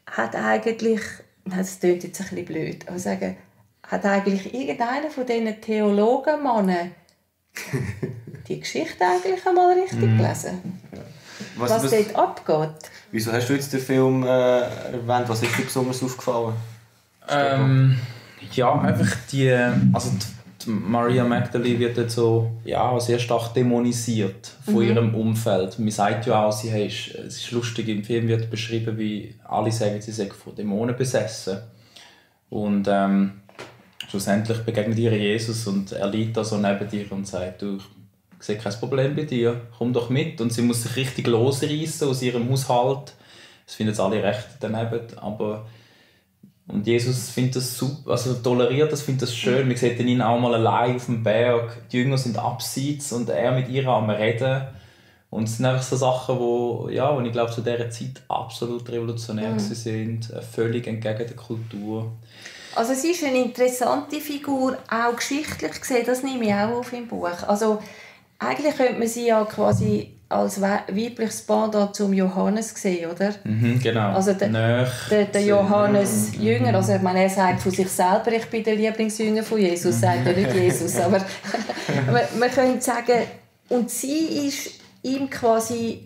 hat eigentlich, das klingt jetzt ein bisschen blöd, aber sagen, hat eigentlich irgendeiner von diesen Theologen die Geschichte eigentlich einmal richtig gelesen? Was dort abgeht? Wieso hast du jetzt den Film erwähnt? Was ist dir besonders aufgefallen? Ja, einfach die Maria Magdalene wird jetzt so, sehr stark dämonisiert von ihrem Umfeld. Man sagt ja auch, es ist lustig, im Film wird beschrieben, wie alle sagen, sie sei von Dämonen besessen. Und schlussendlich begegnet ihr Jesus und er liegt da so neben dir und sagt, du, ich sehe kein Problem bei dir, komm doch mit. Und sie muss sich richtig losreißen aus ihrem Haushalt. Das finden jetzt alle recht daneben, aber und Jesus findet das super, also toleriert das, findet das schön. Man sieht ihn auch mal allein auf dem Berg. Die Jünger sind abseits und er mit ihr am Reden. Und es sind einfach so Sachen, wo ich glaube, zu dieser Zeit absolut revolutionär sind, völlig entgegen der Kultur. Also sie ist eine interessante Figur, auch geschichtlich gesehen, das nehme ich auch auf im Buch. Also eigentlich könnte man sie ja quasi als weibliches Pendant zum Johannes sehen, oder? Genau. Also der Johannes Jünger, also ich meine, er sagt von sich selber, ich bin der Lieblingsjünger von Jesus, sagt er nicht Jesus, aber man könnte sagen, und sie ist ihm quasi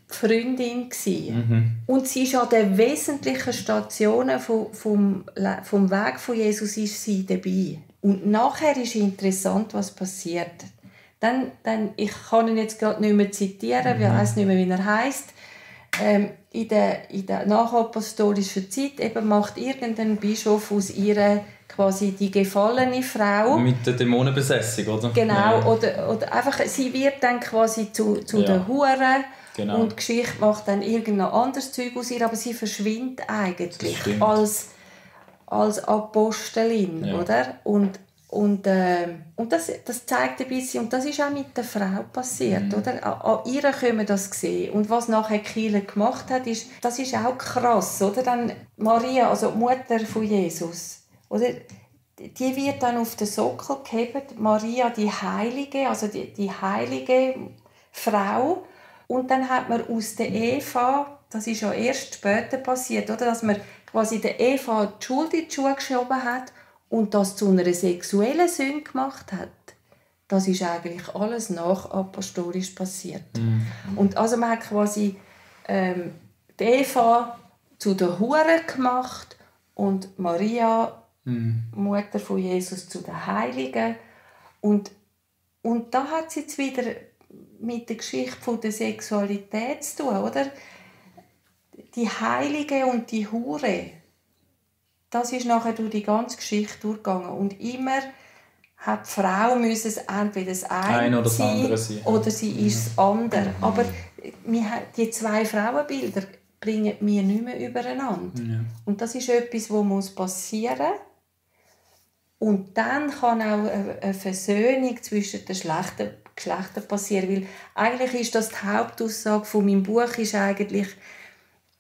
Freundin gewesen. Und sie ist an den wesentlichen Stationen vom Weg von Jesus ist sie dabei. Und nachher ist interessant, was passiert. Dann, ich kann ihn jetzt gerade nicht mehr zitieren, ich weiß nicht mehr, wie er heisst. In der nachapostolischen Zeit eben macht irgendein Bischof aus ihr quasi die gefallene Frau. Mit der Dämonenbesessung, oder? Genau, ja. Oder einfach, sie wird dann quasi zu der Hure. Genau. Und die Geschichte macht dann irgendein anderes Zeug aus ihr, aber sie verschwindet eigentlich als Apostelin, oder? Und das zeigt ein bisschen, und das ist auch mit der Frau passiert, oder? An ihr können wir das sehen. Und was nachher Kieler gemacht hat, das ist auch krass, oder? Dann Maria, also die Mutter von Jesus, oder? Die wird dann auf den Sockel gehoben, Maria, die Heilige, also die heilige Frau. Und dann hat man aus der Eva, das ist ja erst später passiert, oder? Dass man quasi der Eva die Schuld in die Schuhe geschoben hat und das zu einer sexuellen Sünde gemacht hat. Das ist eigentlich alles nachapostolisch passiert. Und also man hat quasi die Eva zu der Hure gemacht und Maria, Mutter von Jesus, zu der Heiligen. Und da hat es jetzt wieder mit der Geschichte der Sexualität zu tun, oder? Die Heilige und die Hure, das ist nachher durch die ganze Geschichte durchgegangen. Und immer hat die Frau müssen es entweder das eine oder das andere sein, oder sie ist das andere. Aber die zwei Frauenbilder bringen wir nicht mehr übereinander. Ja. Und das ist etwas, was passieren muss. Und dann kann auch eine Versöhnung zwischen den Geschlechtern passieren. Weil eigentlich ist das die Hauptaussage von meinem Buch, ist eigentlich,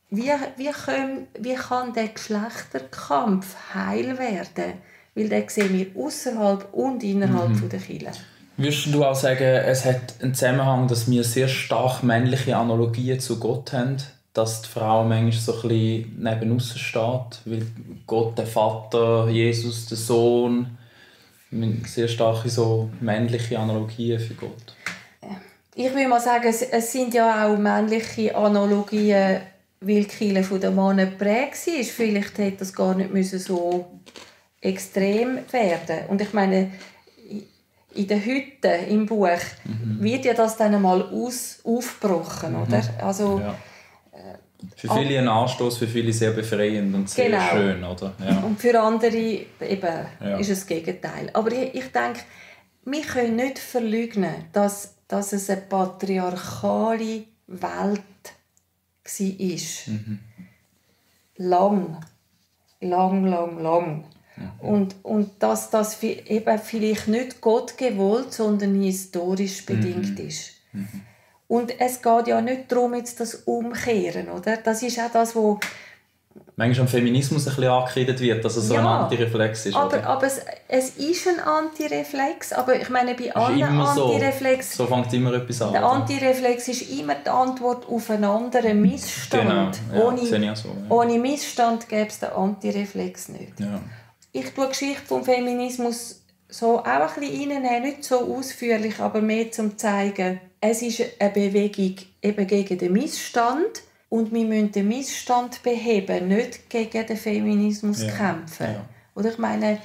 wie kann der Geschlechterkampf heil werden? Weil den sehen wir außerhalb und innerhalb der Kirche. Würdest du auch sagen, es hat einen Zusammenhang, dass wir sehr stark männliche Analogien zu Gott haben? Dass die Frau manchmal so ein bisschen neben uns steht? Weil Gott, der Vater, Jesus, der Sohn, sehr starke so männliche Analogien für Gott. Ich würde mal sagen, es sind ja auch männliche Analogien, weil die Kirche von den Männern geprägt war. Vielleicht hätte das gar nicht so extrem werden. Und ich meine, in der Hütte im Buch wird ja das dann einmal aufgebrochen, oder? Also, ja. Für viele ein Anstoß, für viele sehr befreiend und sehr schön, oder? Ja. Und für andere eben ist es das Gegenteil. Aber ich denke, wir können nicht verleugnen, dass es eine patriarchale Welt war. Lang. Und dass das eben vielleicht nicht Gott gewollt, sondern historisch bedingt ist. Und es geht ja nicht darum, jetzt das Umkehren, oder? Das ist auch das, wo manchmal am Feminismus ein bisschen angekreidet wird, dass es so ein Antireflex ist. Aber es ist ein Antireflex, aber ich meine, bei allen Antireflex... So fängt immer etwas an. Der Antireflex ist immer die Antwort auf einen anderen Missstand. Genau, Ohne Missstand gäbe es den Antireflex nicht. Ja. Ich tue die Geschichte vom Feminismus so auch ein bisschen reinnehmen, nicht so ausführlich, aber mehr zum zeigen, es ist eine Bewegung eben gegen den Missstand und wir müssen den Missstand beheben, nicht gegen den Feminismus kämpfen. Ja. Oder ich meine,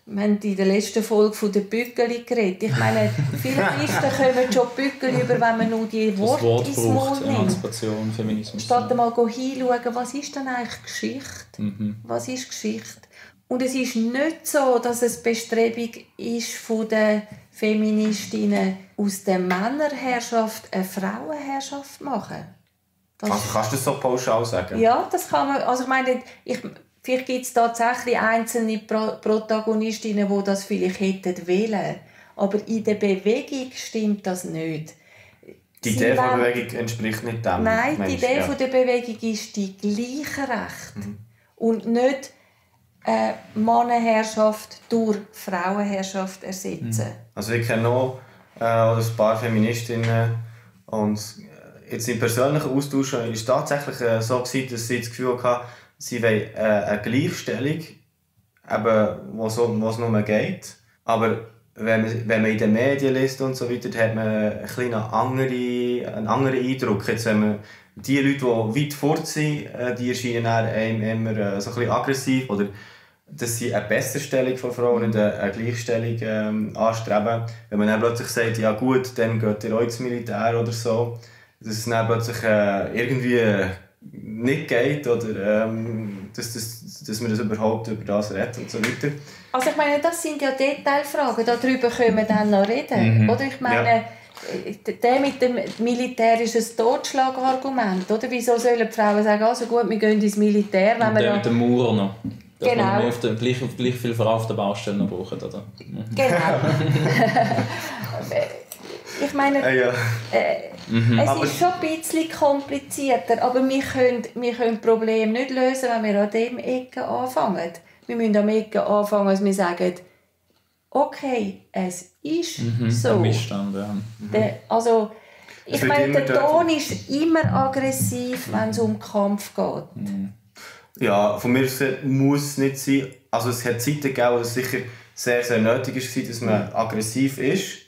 wir haben in der letzten Folge von den Bückeli geredet. Ich meine, viele Christen kommen schon Bückeli über, wenn man nur die Worte ins Mund nimmt. Emanzipation, Feminismus. Statt einmal hinschauen, was ist denn eigentlich Geschichte? Was ist Geschichte? Und es ist nicht so, dass es Bestrebung ist von den Feministinnen aus der Männerherrschaft eine Frauenherrschaft zu machen. Kannst du das so pauschal sagen? Ja, das kann man. Also ich meine, vielleicht gibt es tatsächlich einzelne Protagonistinnen, die das vielleicht hätten wollen. Aber in der Bewegung stimmt das nicht. Die Idee der Bewegung entspricht nicht dem. Nein, die Idee der Bewegung ist die gleiche Recht. Und nicht Mannenherrschaft durch Frauenherrschaft ersetzen. Also ich kenne noch ein paar Feministinnen und jetzt im persönlichen Austausch war es tatsächlich so, dass sie das Gefühl hatten, sie wollen eine Gleichstellung, wo es nur geht. Aber wenn man in den Medien liest und so weiter, hat man einen anderen Eindruck. Jetzt, wenn man die Leute, die weit fort sind, die erscheinen einem immer so ein bisschen aggressiv oder dass sie eine Besserstellung von Frauen und eine Gleichstellung anstreben. Wenn man dann plötzlich sagt, ja gut, dann geht ihr auch ins Militär oder so, dass es dann plötzlich irgendwie nicht geht oder dass man das überhaupt über das redet und so weiter. Also ich meine, das sind ja Detailfragen, darüber können wir dann noch reden. Oder ich meine, der mit dem Militär ist ein Totschlagargument. Oder? Wieso sollen die Frauen sagen, also gut, wir gehen ins Militär, wenn wir mit dem Maurer noch. Dass genau. wir gleich viele Frauen auf der Baustelle brauchen, oder? Genau. Ich meine, es ist schon ein bisschen komplizierter, aber wir können das Problem nicht lösen, wenn wir an dem Ecke anfangen. Wir müssen am Ecke anfangen, dass wir sagen, okay, es ist so. Missstand, ja. Also, ich meine, der Ton ist immer aggressiv, wenn es um Kampf geht. Ja, von mir muss es nicht sein. Also es hat Zeiten gegeben, wo es sicher sehr, sehr nötig war, dass man aggressiv ist.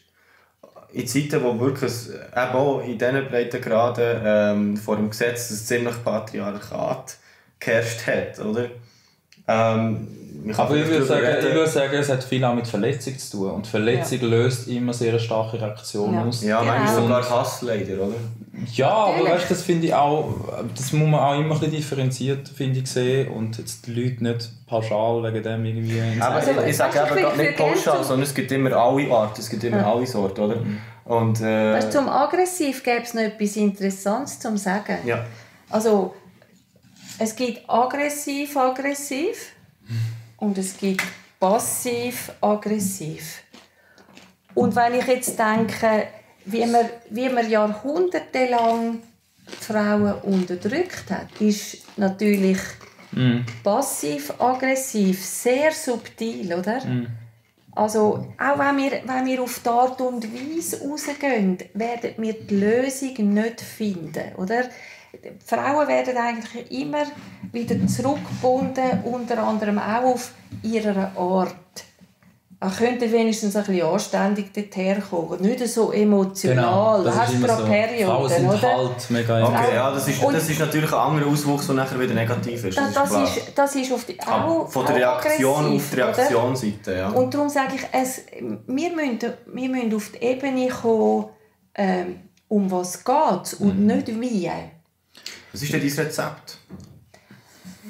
In Zeiten, wo wirklich eben auch in diesen Breitengraden vor dem Gesetz ein ziemlich Patriarchat geherrscht hat, oder? Aber ich würde sagen, es hat viel auch mit Verletzung zu tun. Und Verletzung löst immer sehr eine starke Reaktion aus. Ja, manchmal sogar Hass leider, oder? Ja, aber weißt, das finde ich auch, das muss man auch immer ein bisschen differenziert, finde ich, sehen. Und jetzt die Leute nicht pauschal wegen dem irgendwie... Aber ich sage eben nicht pauschal, sondern es gibt immer alle Arten, es gibt immer alle Sorten, oder? Und, zum Aggressiv gäbe es noch etwas Interessantes zu sagen. Ja. Also, es gibt aggressiv und es gibt passiv-aggressiv. Und wenn ich jetzt denke, wie man jahrhundertelang Frauen unterdrückt hat, ist natürlich passiv-aggressiv sehr subtil, oder? Also, auch wenn wir auf die Art und Weise rausgehen, werden wir die Lösung nicht finden, oder? Die Frauen werden eigentlich immer wieder zurückgebunden, unter anderem auch auf ihre Art. Man könnte wenigstens ein bisschen anständig dorthin kommen, nicht so emotional. Genau, hast du gerade Perioden, Frauen sind oder? halt mega okay, ja, das ist natürlich ein anderer Auswuchs, der nachher wieder negativ ist. Das ist auf die, auch von der Reaktion auf die Reaktionsseite. Ja. Und darum sage ich, wir müssen auf die Ebene kommen, um was geht und nicht wie. Was ist denn dein Rezept?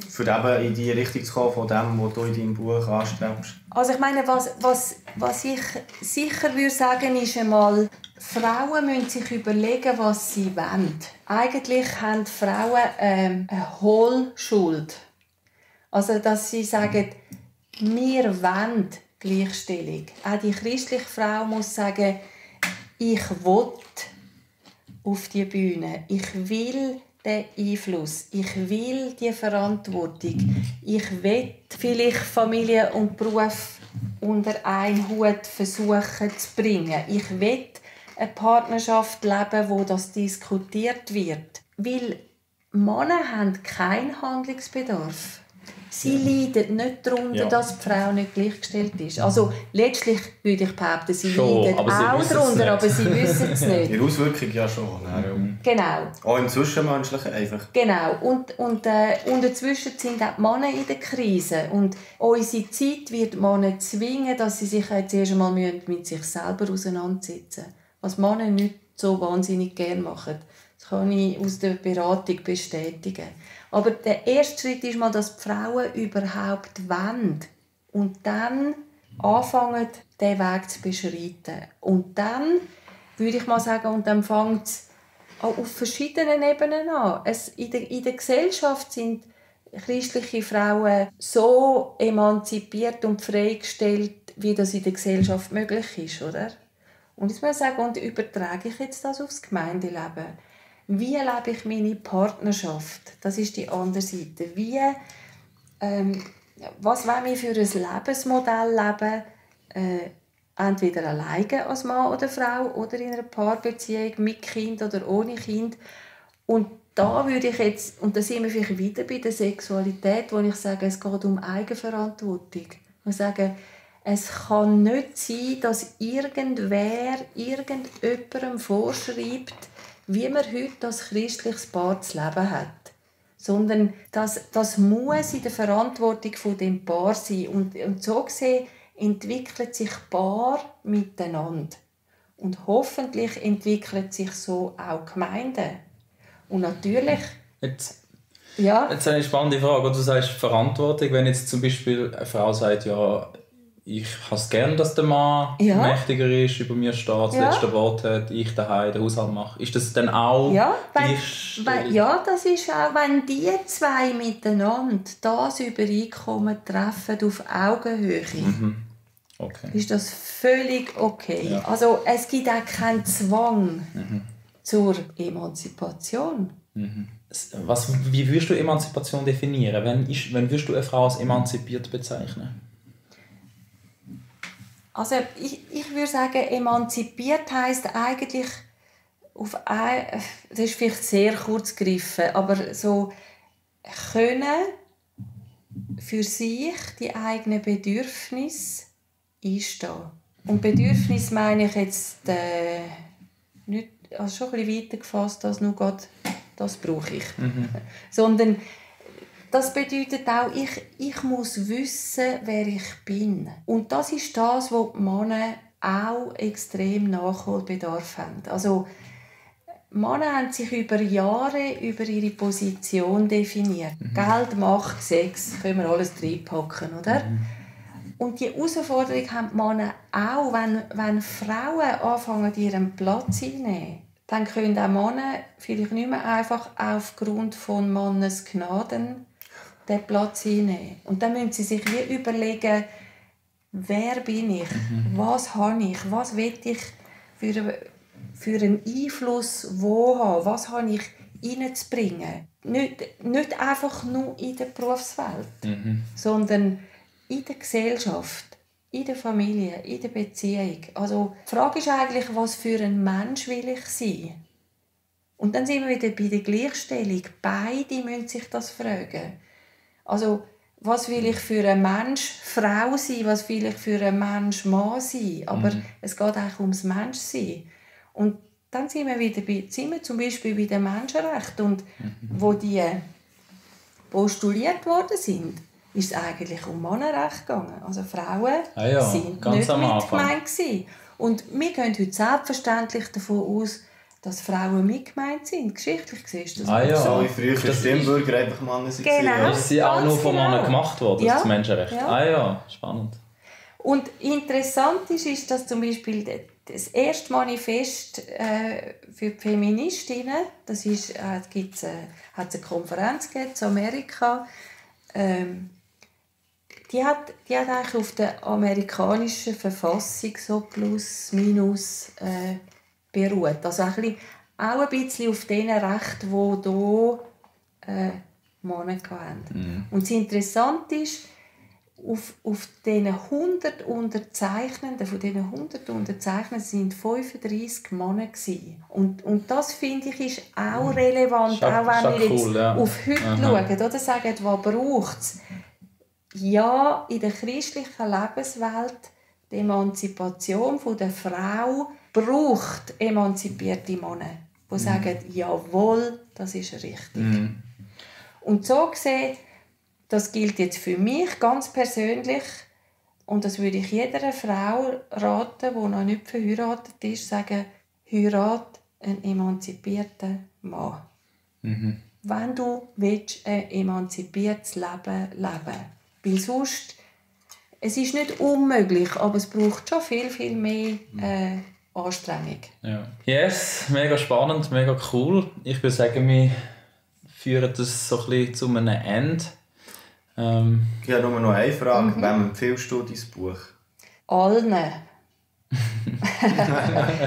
Für eben in die Richtung zu kommen, von dem, was du in deinem Buch anstrebst? Also ich meine, was ich sicher würde sagen, ist einmal, Frauen müssen sich überlegen, was sie wollen. Eigentlich haben Frauen eine Hohlschuld. Also, dass sie sagen, wir wollen Gleichstellung. Auch die christliche Frau muss sagen, ich will auf die Bühne. Ich will den Einfluss. Ich will die Verantwortung. Ich will vielleicht Familie und Beruf unter einen Hut versuchen zu bringen. Ich will eine Partnerschaft leben, wo das diskutiert wird. Weil Männer haben keinen Handlungsbedarf. Sie leiden nicht darunter, dass die Frau nicht gleichgestellt ist. Also letztlich würde ich behaupten, sie leiden auch darunter, aber sie wissen es nicht. Die Auswirkung ja schon. Genau. Auch im Zwischenmenschlichen einfach. Genau. Und dazwischen sind auch die Männer in der Krise. Und unsere Zeit wird Männer zwingen, dass sie sich jetzt erst einmal mit sich selber auseinandersetzen müssen. Was Männer nicht so wahnsinnig gerne machen. Das kann ich aus der Beratung bestätigen. Aber der erste Schritt ist mal, dass die Frauen überhaupt wollen. Und dann anfangen, diesen Weg zu beschreiten. Und dann, würde ich mal sagen, und dann fängt es auch auf verschiedenen Ebenen an. In der Gesellschaft sind christliche Frauen so emanzipiert und freigestellt, wie das in der Gesellschaft möglich ist, oder? Und jetzt muss ich sagen, und übertrage ich jetzt das aufs Gemeindeleben? Wie lebe ich meine Partnerschaft? Das ist die andere Seite. Was wollen wir für ein Lebensmodell leben? Entweder alleine als Mann oder Frau oder in einer Paarbeziehung mit Kind oder ohne Kind. Und da würde ich jetzt, und da sind wir vielleicht wieder bei der Sexualität, wo ich sage, es geht um Eigenverantwortung. Ich sage, es kann nicht sein, dass irgendwer irgendjemandem vorschreibt, wie man heute als christliches Paar zu leben hat. Sondern das muss in der Verantwortung von dem Paar sein. Und so gesehen entwickelt sich Paar miteinander. Und hoffentlich entwickelt sich so auch Gemeinden. Und natürlich... Jetzt eine spannende Frage. Du sagst Verantwortung, wenn jetzt zum Beispiel eine Frau sagt, ja, ich habe es gerne, dass der Mann mächtiger ist, über mir steht, das letzte Wort hat, ich daheim den Haushalt mache. Ist das dann auch Gleichstellung? Ja, das ist auch, wenn die zwei miteinander das Übereinkommen treffen auf Augenhöhe, okay. ist das völlig okay. Ja. Also es gibt auch keinen Zwang zur Emanzipation. Wie würdest du Emanzipation definieren? Wenn würdest du eine Frau als emanzipiert bezeichnen? Also ich würde sagen, emanzipiert heisst eigentlich das ist vielleicht sehr kurz gegriffen, aber so können für sich die eigenen Bedürfnisse einstehen. Und Bedürfnis meine ich jetzt nicht, also schon ein bisschen weiter gefasst als nur Gott, das brauche ich. Sondern das bedeutet auch, ich muss wissen, wer ich bin. Und das ist das, wo die Männer auch extrem Nachholbedarf haben. Also, Männer haben sich über Jahre über ihre Position definiert. Geld, Macht, Sex, können wir alles reinpacken, oder? Und die Herausforderung haben die Männer auch, wenn Frauen anfangen, ihren Platz einzunehmen. Dann können auch Männer vielleicht nicht mehr einfach aufgrund von Mannes Gnaden den Platz einnehmen. Und dann müssen sie sich wie überlegen, wer bin ich, was habe ich, was will ich für einen Einfluss wo haben, was habe ich reinzubringen. Nicht einfach nur in der Berufswelt, sondern in der Gesellschaft, in der Familie, in der Beziehung. Also die Frage ist eigentlich, was für ein Mensch will ich sein? Und dann sind wir wieder bei der Gleichstellung. Beide müssen sich das fragen. Also, was will ich für ein Mensch Frau sein, was will ich für ein Mensch Mann sein? Aber es geht eigentlich ums Menschsein. Und dann sind wir zum Beispiel bei den Menschenrechten. Und wo die postuliert worden sind, ist es eigentlich um Männerrecht gegangen. Also Frauen sind nicht mitgemeint gewesen. Und wir gehen heute selbstverständlich davon aus, dass Frauen mitgemeint sind. Geschichtlich siehst du das so. Wie früher die Stimmbürger einfach Männer sind. Genau. Ist sie auch nur von Männern gemacht worden, das Menschenrecht? Ja. Spannend. Und interessant ist, dass zum Beispiel das erste Manifest für die Feministinnen, das ist, hat es eine Konferenz gegeben in Amerika, die hat eigentlich auf der amerikanischen Verfassung so plus minus beruht. Also ein bisschen auch ein bisschen auf den Rechten, die hier Männer hatten. Und das Interessante ist, auf diesen 100 Unterzeichnenden, von diesen 100 Unterzeichnenden sind 35 Männer gewesen. Und das, finde ich, ist auch relevant, auch wenn wir jetzt auf heute schauen, oder sagen, was braucht es? Ja, in der christlichen Lebenswelt die Emanzipation der Frau braucht emanzipierte Männer, die sagen, jawohl, das ist richtig. Und so gesehen, das gilt jetzt für mich ganz persönlich und das würde ich jeder Frau raten, die noch nicht verheiratet ist, sagen, heirate einen emanzipierten Mann. Wenn du willst, ein emanzipiertes Leben leben. Weil sonst, es ist nicht unmöglich, aber es braucht schon viel, viel mehr Anstrengung. Ja. Yes, mega spannend, mega cool. Ich würde sagen, wir führen das so ein bisschen zu einem Ende. Ich habe nur noch eine Frage. Wem empfiehlst du dein Buch? Allen.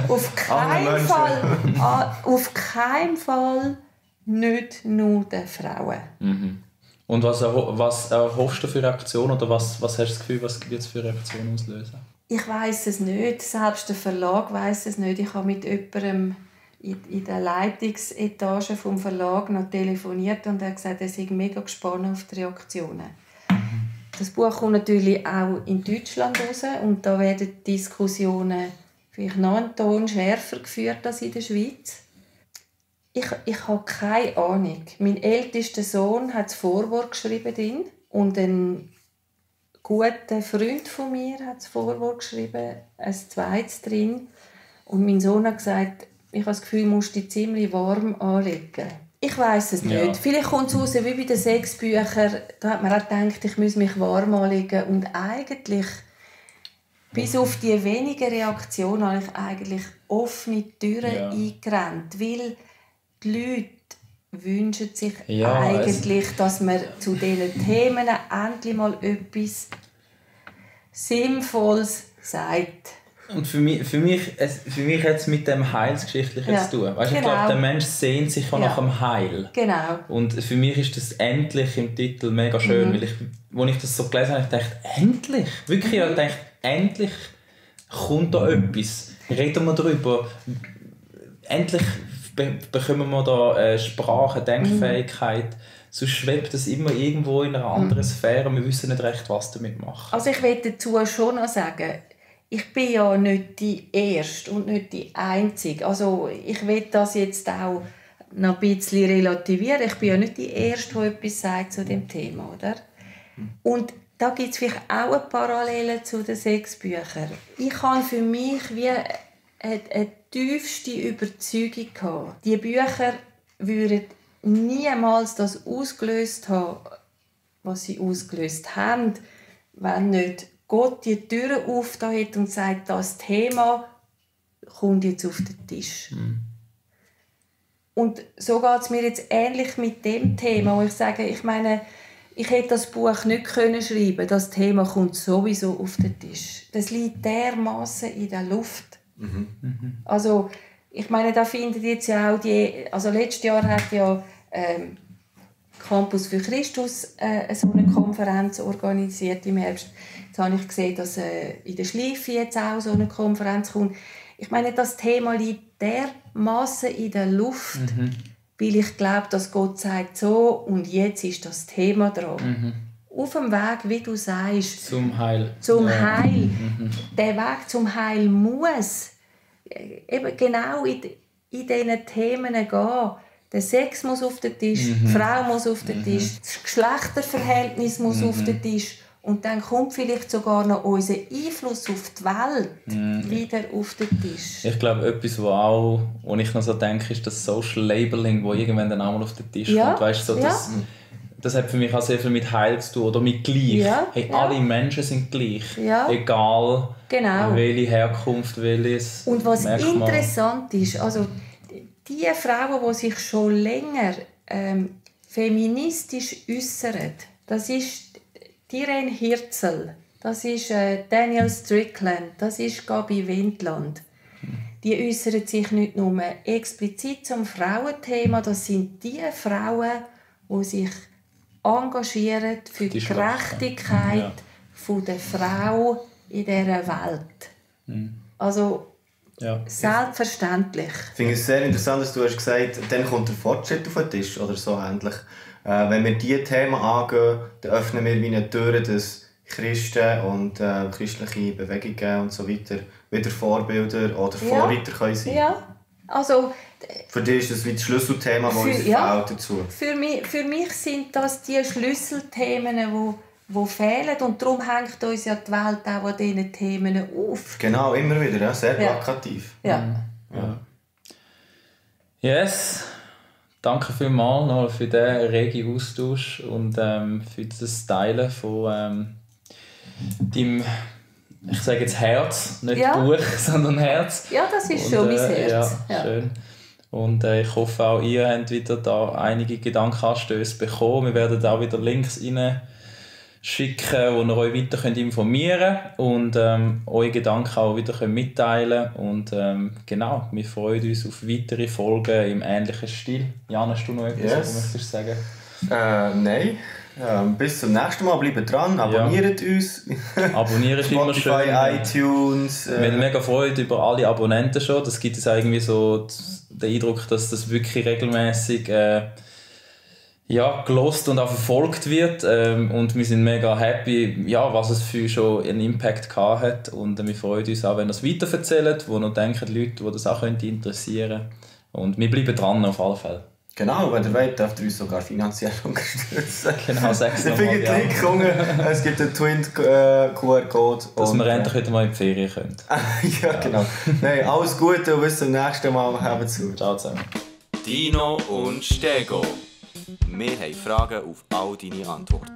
Auf keinen Fall nicht nur den Frauen. Und was erhoffst du für Reaktionen oder was hast du das Gefühl, was wird es für Reaktionen auslösen? Ich weiss es nicht. Selbst der Verlag weiss es nicht. Ich habe mit jemandem in der Leitungsetage vom Verlag noch telefoniert und er hat gesagt, er sei mega gespannt auf die Reaktionen. Das Buch kommt natürlich auch in Deutschland raus und da werden die Diskussionen vielleicht noch einen Ton schärfer geführt als in der Schweiz. Ich habe keine Ahnung. Mein ältester Sohn hat das Vorwort geschrieben drin und ein guter Freund von mir hat das Vorwort geschrieben, ein zweites drin. Und mein Sohn hat gesagt, ich habe das Gefühl, du musst dich ziemlich warm anlegen. Ich weiss es nicht. Ja. Vielleicht kommt es raus wie bei den Sexbüchern. Da hat man auch gedacht, ich muss mich warm anlegen. Und eigentlich, bis auf die wenigen Reaktionen, habe ich eigentlich offene Türen eingerannt. Weil die Leute wünschen sich eigentlich, dass man zu diesen Themen endlich mal etwas Sinnvolles sagt. Und für mich hat es mit dem Heilsgeschichtlichen zu tun. Weißt, genau. Ich glaube, der Mensch sehnt sich auch nach dem Heil. Genau. Und für mich ist das «endlich» im Titel mega schön, weil als ich das so gelesen habe, dachte ich, endlich! Wirklich, ich dachte, endlich kommt da etwas. Reden wir darüber. Endlich bekommen wir da Sprache, Denkfähigkeit. Sonst schwebt das immer irgendwo in einer anderen Sphäre und wir wissen nicht recht, was damit machen. Also ich will dazu schon noch sagen, ich bin ja nicht die Erste und nicht die Einzige. Also ich will das jetzt auch noch ein bisschen relativieren. Ich bin ja nicht die Erste, die etwas sagt zu dem Thema, oder? Und da gibt es vielleicht auch eine Parallele zu den Sexbüchern. Ich habe für mich wie eine tiefste Überzeugung gehabt. Die Bücher würden niemals das ausgelöst haben, was sie ausgelöst haben, wenn nicht Gott die Türen aufgetan hat und sagt, das Thema kommt jetzt auf den Tisch. Und so geht es mir jetzt ähnlich mit dem Thema, wo ich sage, ich meine, ich hätte das Buch nicht schreiben können. Das Thema kommt sowieso auf den Tisch. Das liegt dermaßen in der Luft. Also, ich meine, da findet jetzt ja auch also letztes Jahr hat ja Campus für Christus so eine Konferenz organisiert im Herbst. Jetzt habe ich gesehen, dass in der Schleife jetzt auch so eine Konferenz kommt. Ich meine, das Thema liegt dermaßen in der Luft, weil ich glaube, dass Gott sagt so und jetzt ist das Thema dran. Auf dem Weg, wie du sagst, zum Heil. Heil. Der Weg zum Heil muss eben genau in diesen Themen gehen. Der Sex muss auf den Tisch, die Frau muss auf den Tisch, das Geschlechterverhältnis muss auf den Tisch. Und dann kommt vielleicht sogar noch unser Einfluss auf die Welt wieder auf den Tisch. Ich glaube, etwas, wo ich noch so denke, ist das Social Labeling, das irgendwann dann auch mal auf den Tisch kommt. Weißt, so, das hat für mich auch sehr viel mit Heil zu tun oder mit gleich. Alle Menschen sind gleich. Egal welche Herkunft, welches Und was Merkmal. Interessant ist, also die Frauen, die sich schon länger feministisch äußern, das ist Irene Hirzel, das ist Daniel Strickland, das ist Gabi Wendland. die äußern sich nicht nur explizit zum Frauenthema, das sind die Frauen, die sich engagieren für die Gerechtigkeit der Frau in dieser Welt. Also selbstverständlich. Ich finde es sehr interessant, dass du hast gesagt, dann kommt der Fortschritt auf den Tisch oder so ähnlich. Wenn wir diese Themen angehen, dann öffnen wir wie eine Tür, dass Christen und christliche Bewegungen und so weiter wieder Vorbilder oder Vorreiter können sein. Ja, also... Für dich ist das wie das Schlüsselthema, das uns fehlt dazu. Für mich sind das die Schlüsselthemen, die fehlen. Und darum hängt uns ja die Welt auch an diesen Themen auf. Genau, immer wieder, ja, sehr plakativ. Ja. Yes. Danke vielmals noch für den regen Austausch und für das Teilen von deinem, ich sage jetzt Herz, nicht Buch, sondern Herz. Ja, das ist schon mein Herz. Ja, schön. Und ich hoffe auch, ihr habt wieder da einige Gedankenanstöße bekommen. Wir werden auch wieder Links reinschicken, wo ihr euch weiter informieren könnt und eure Gedanken auch wieder mitteilen könnt. Und genau, wir freuen uns auf weitere Folgen im ähnlichen Stil. Jan, hast du noch etwas, was du möchtest sagen? Nein. Bis zum nächsten Mal, bleibt dran, abonniert uns. Abonnieren ist immer schön. Spotify, iTunes. Wir haben mega Freude über alle Abonnenten schon. Das gibt uns irgendwie so den Eindruck, dass das wirklich regelmäßig gelost und auch verfolgt wird. Und wir sind mega happy, was es für schon einen Impact gehabt hat. Und wir freuen uns auch, wenn ihr es weiterverzählt, wo noch denken Leute, die das auch interessieren könnte. Und wir bleiben dran auf alle Fälle. Genau, wenn ihr wollt, dürft ihr uns sogar finanziell unterstützen. Genau, sag's nochmal. Es gibt einen Twin-QR-Code. Dass wir endlich wieder mal in die Ferien können. Ja, genau. Nein, alles Gute und bis zum nächsten Mal. Haben zu. Ciao zusammen. Dino und Stego. Wir haben Fragen auf all deine Antworten.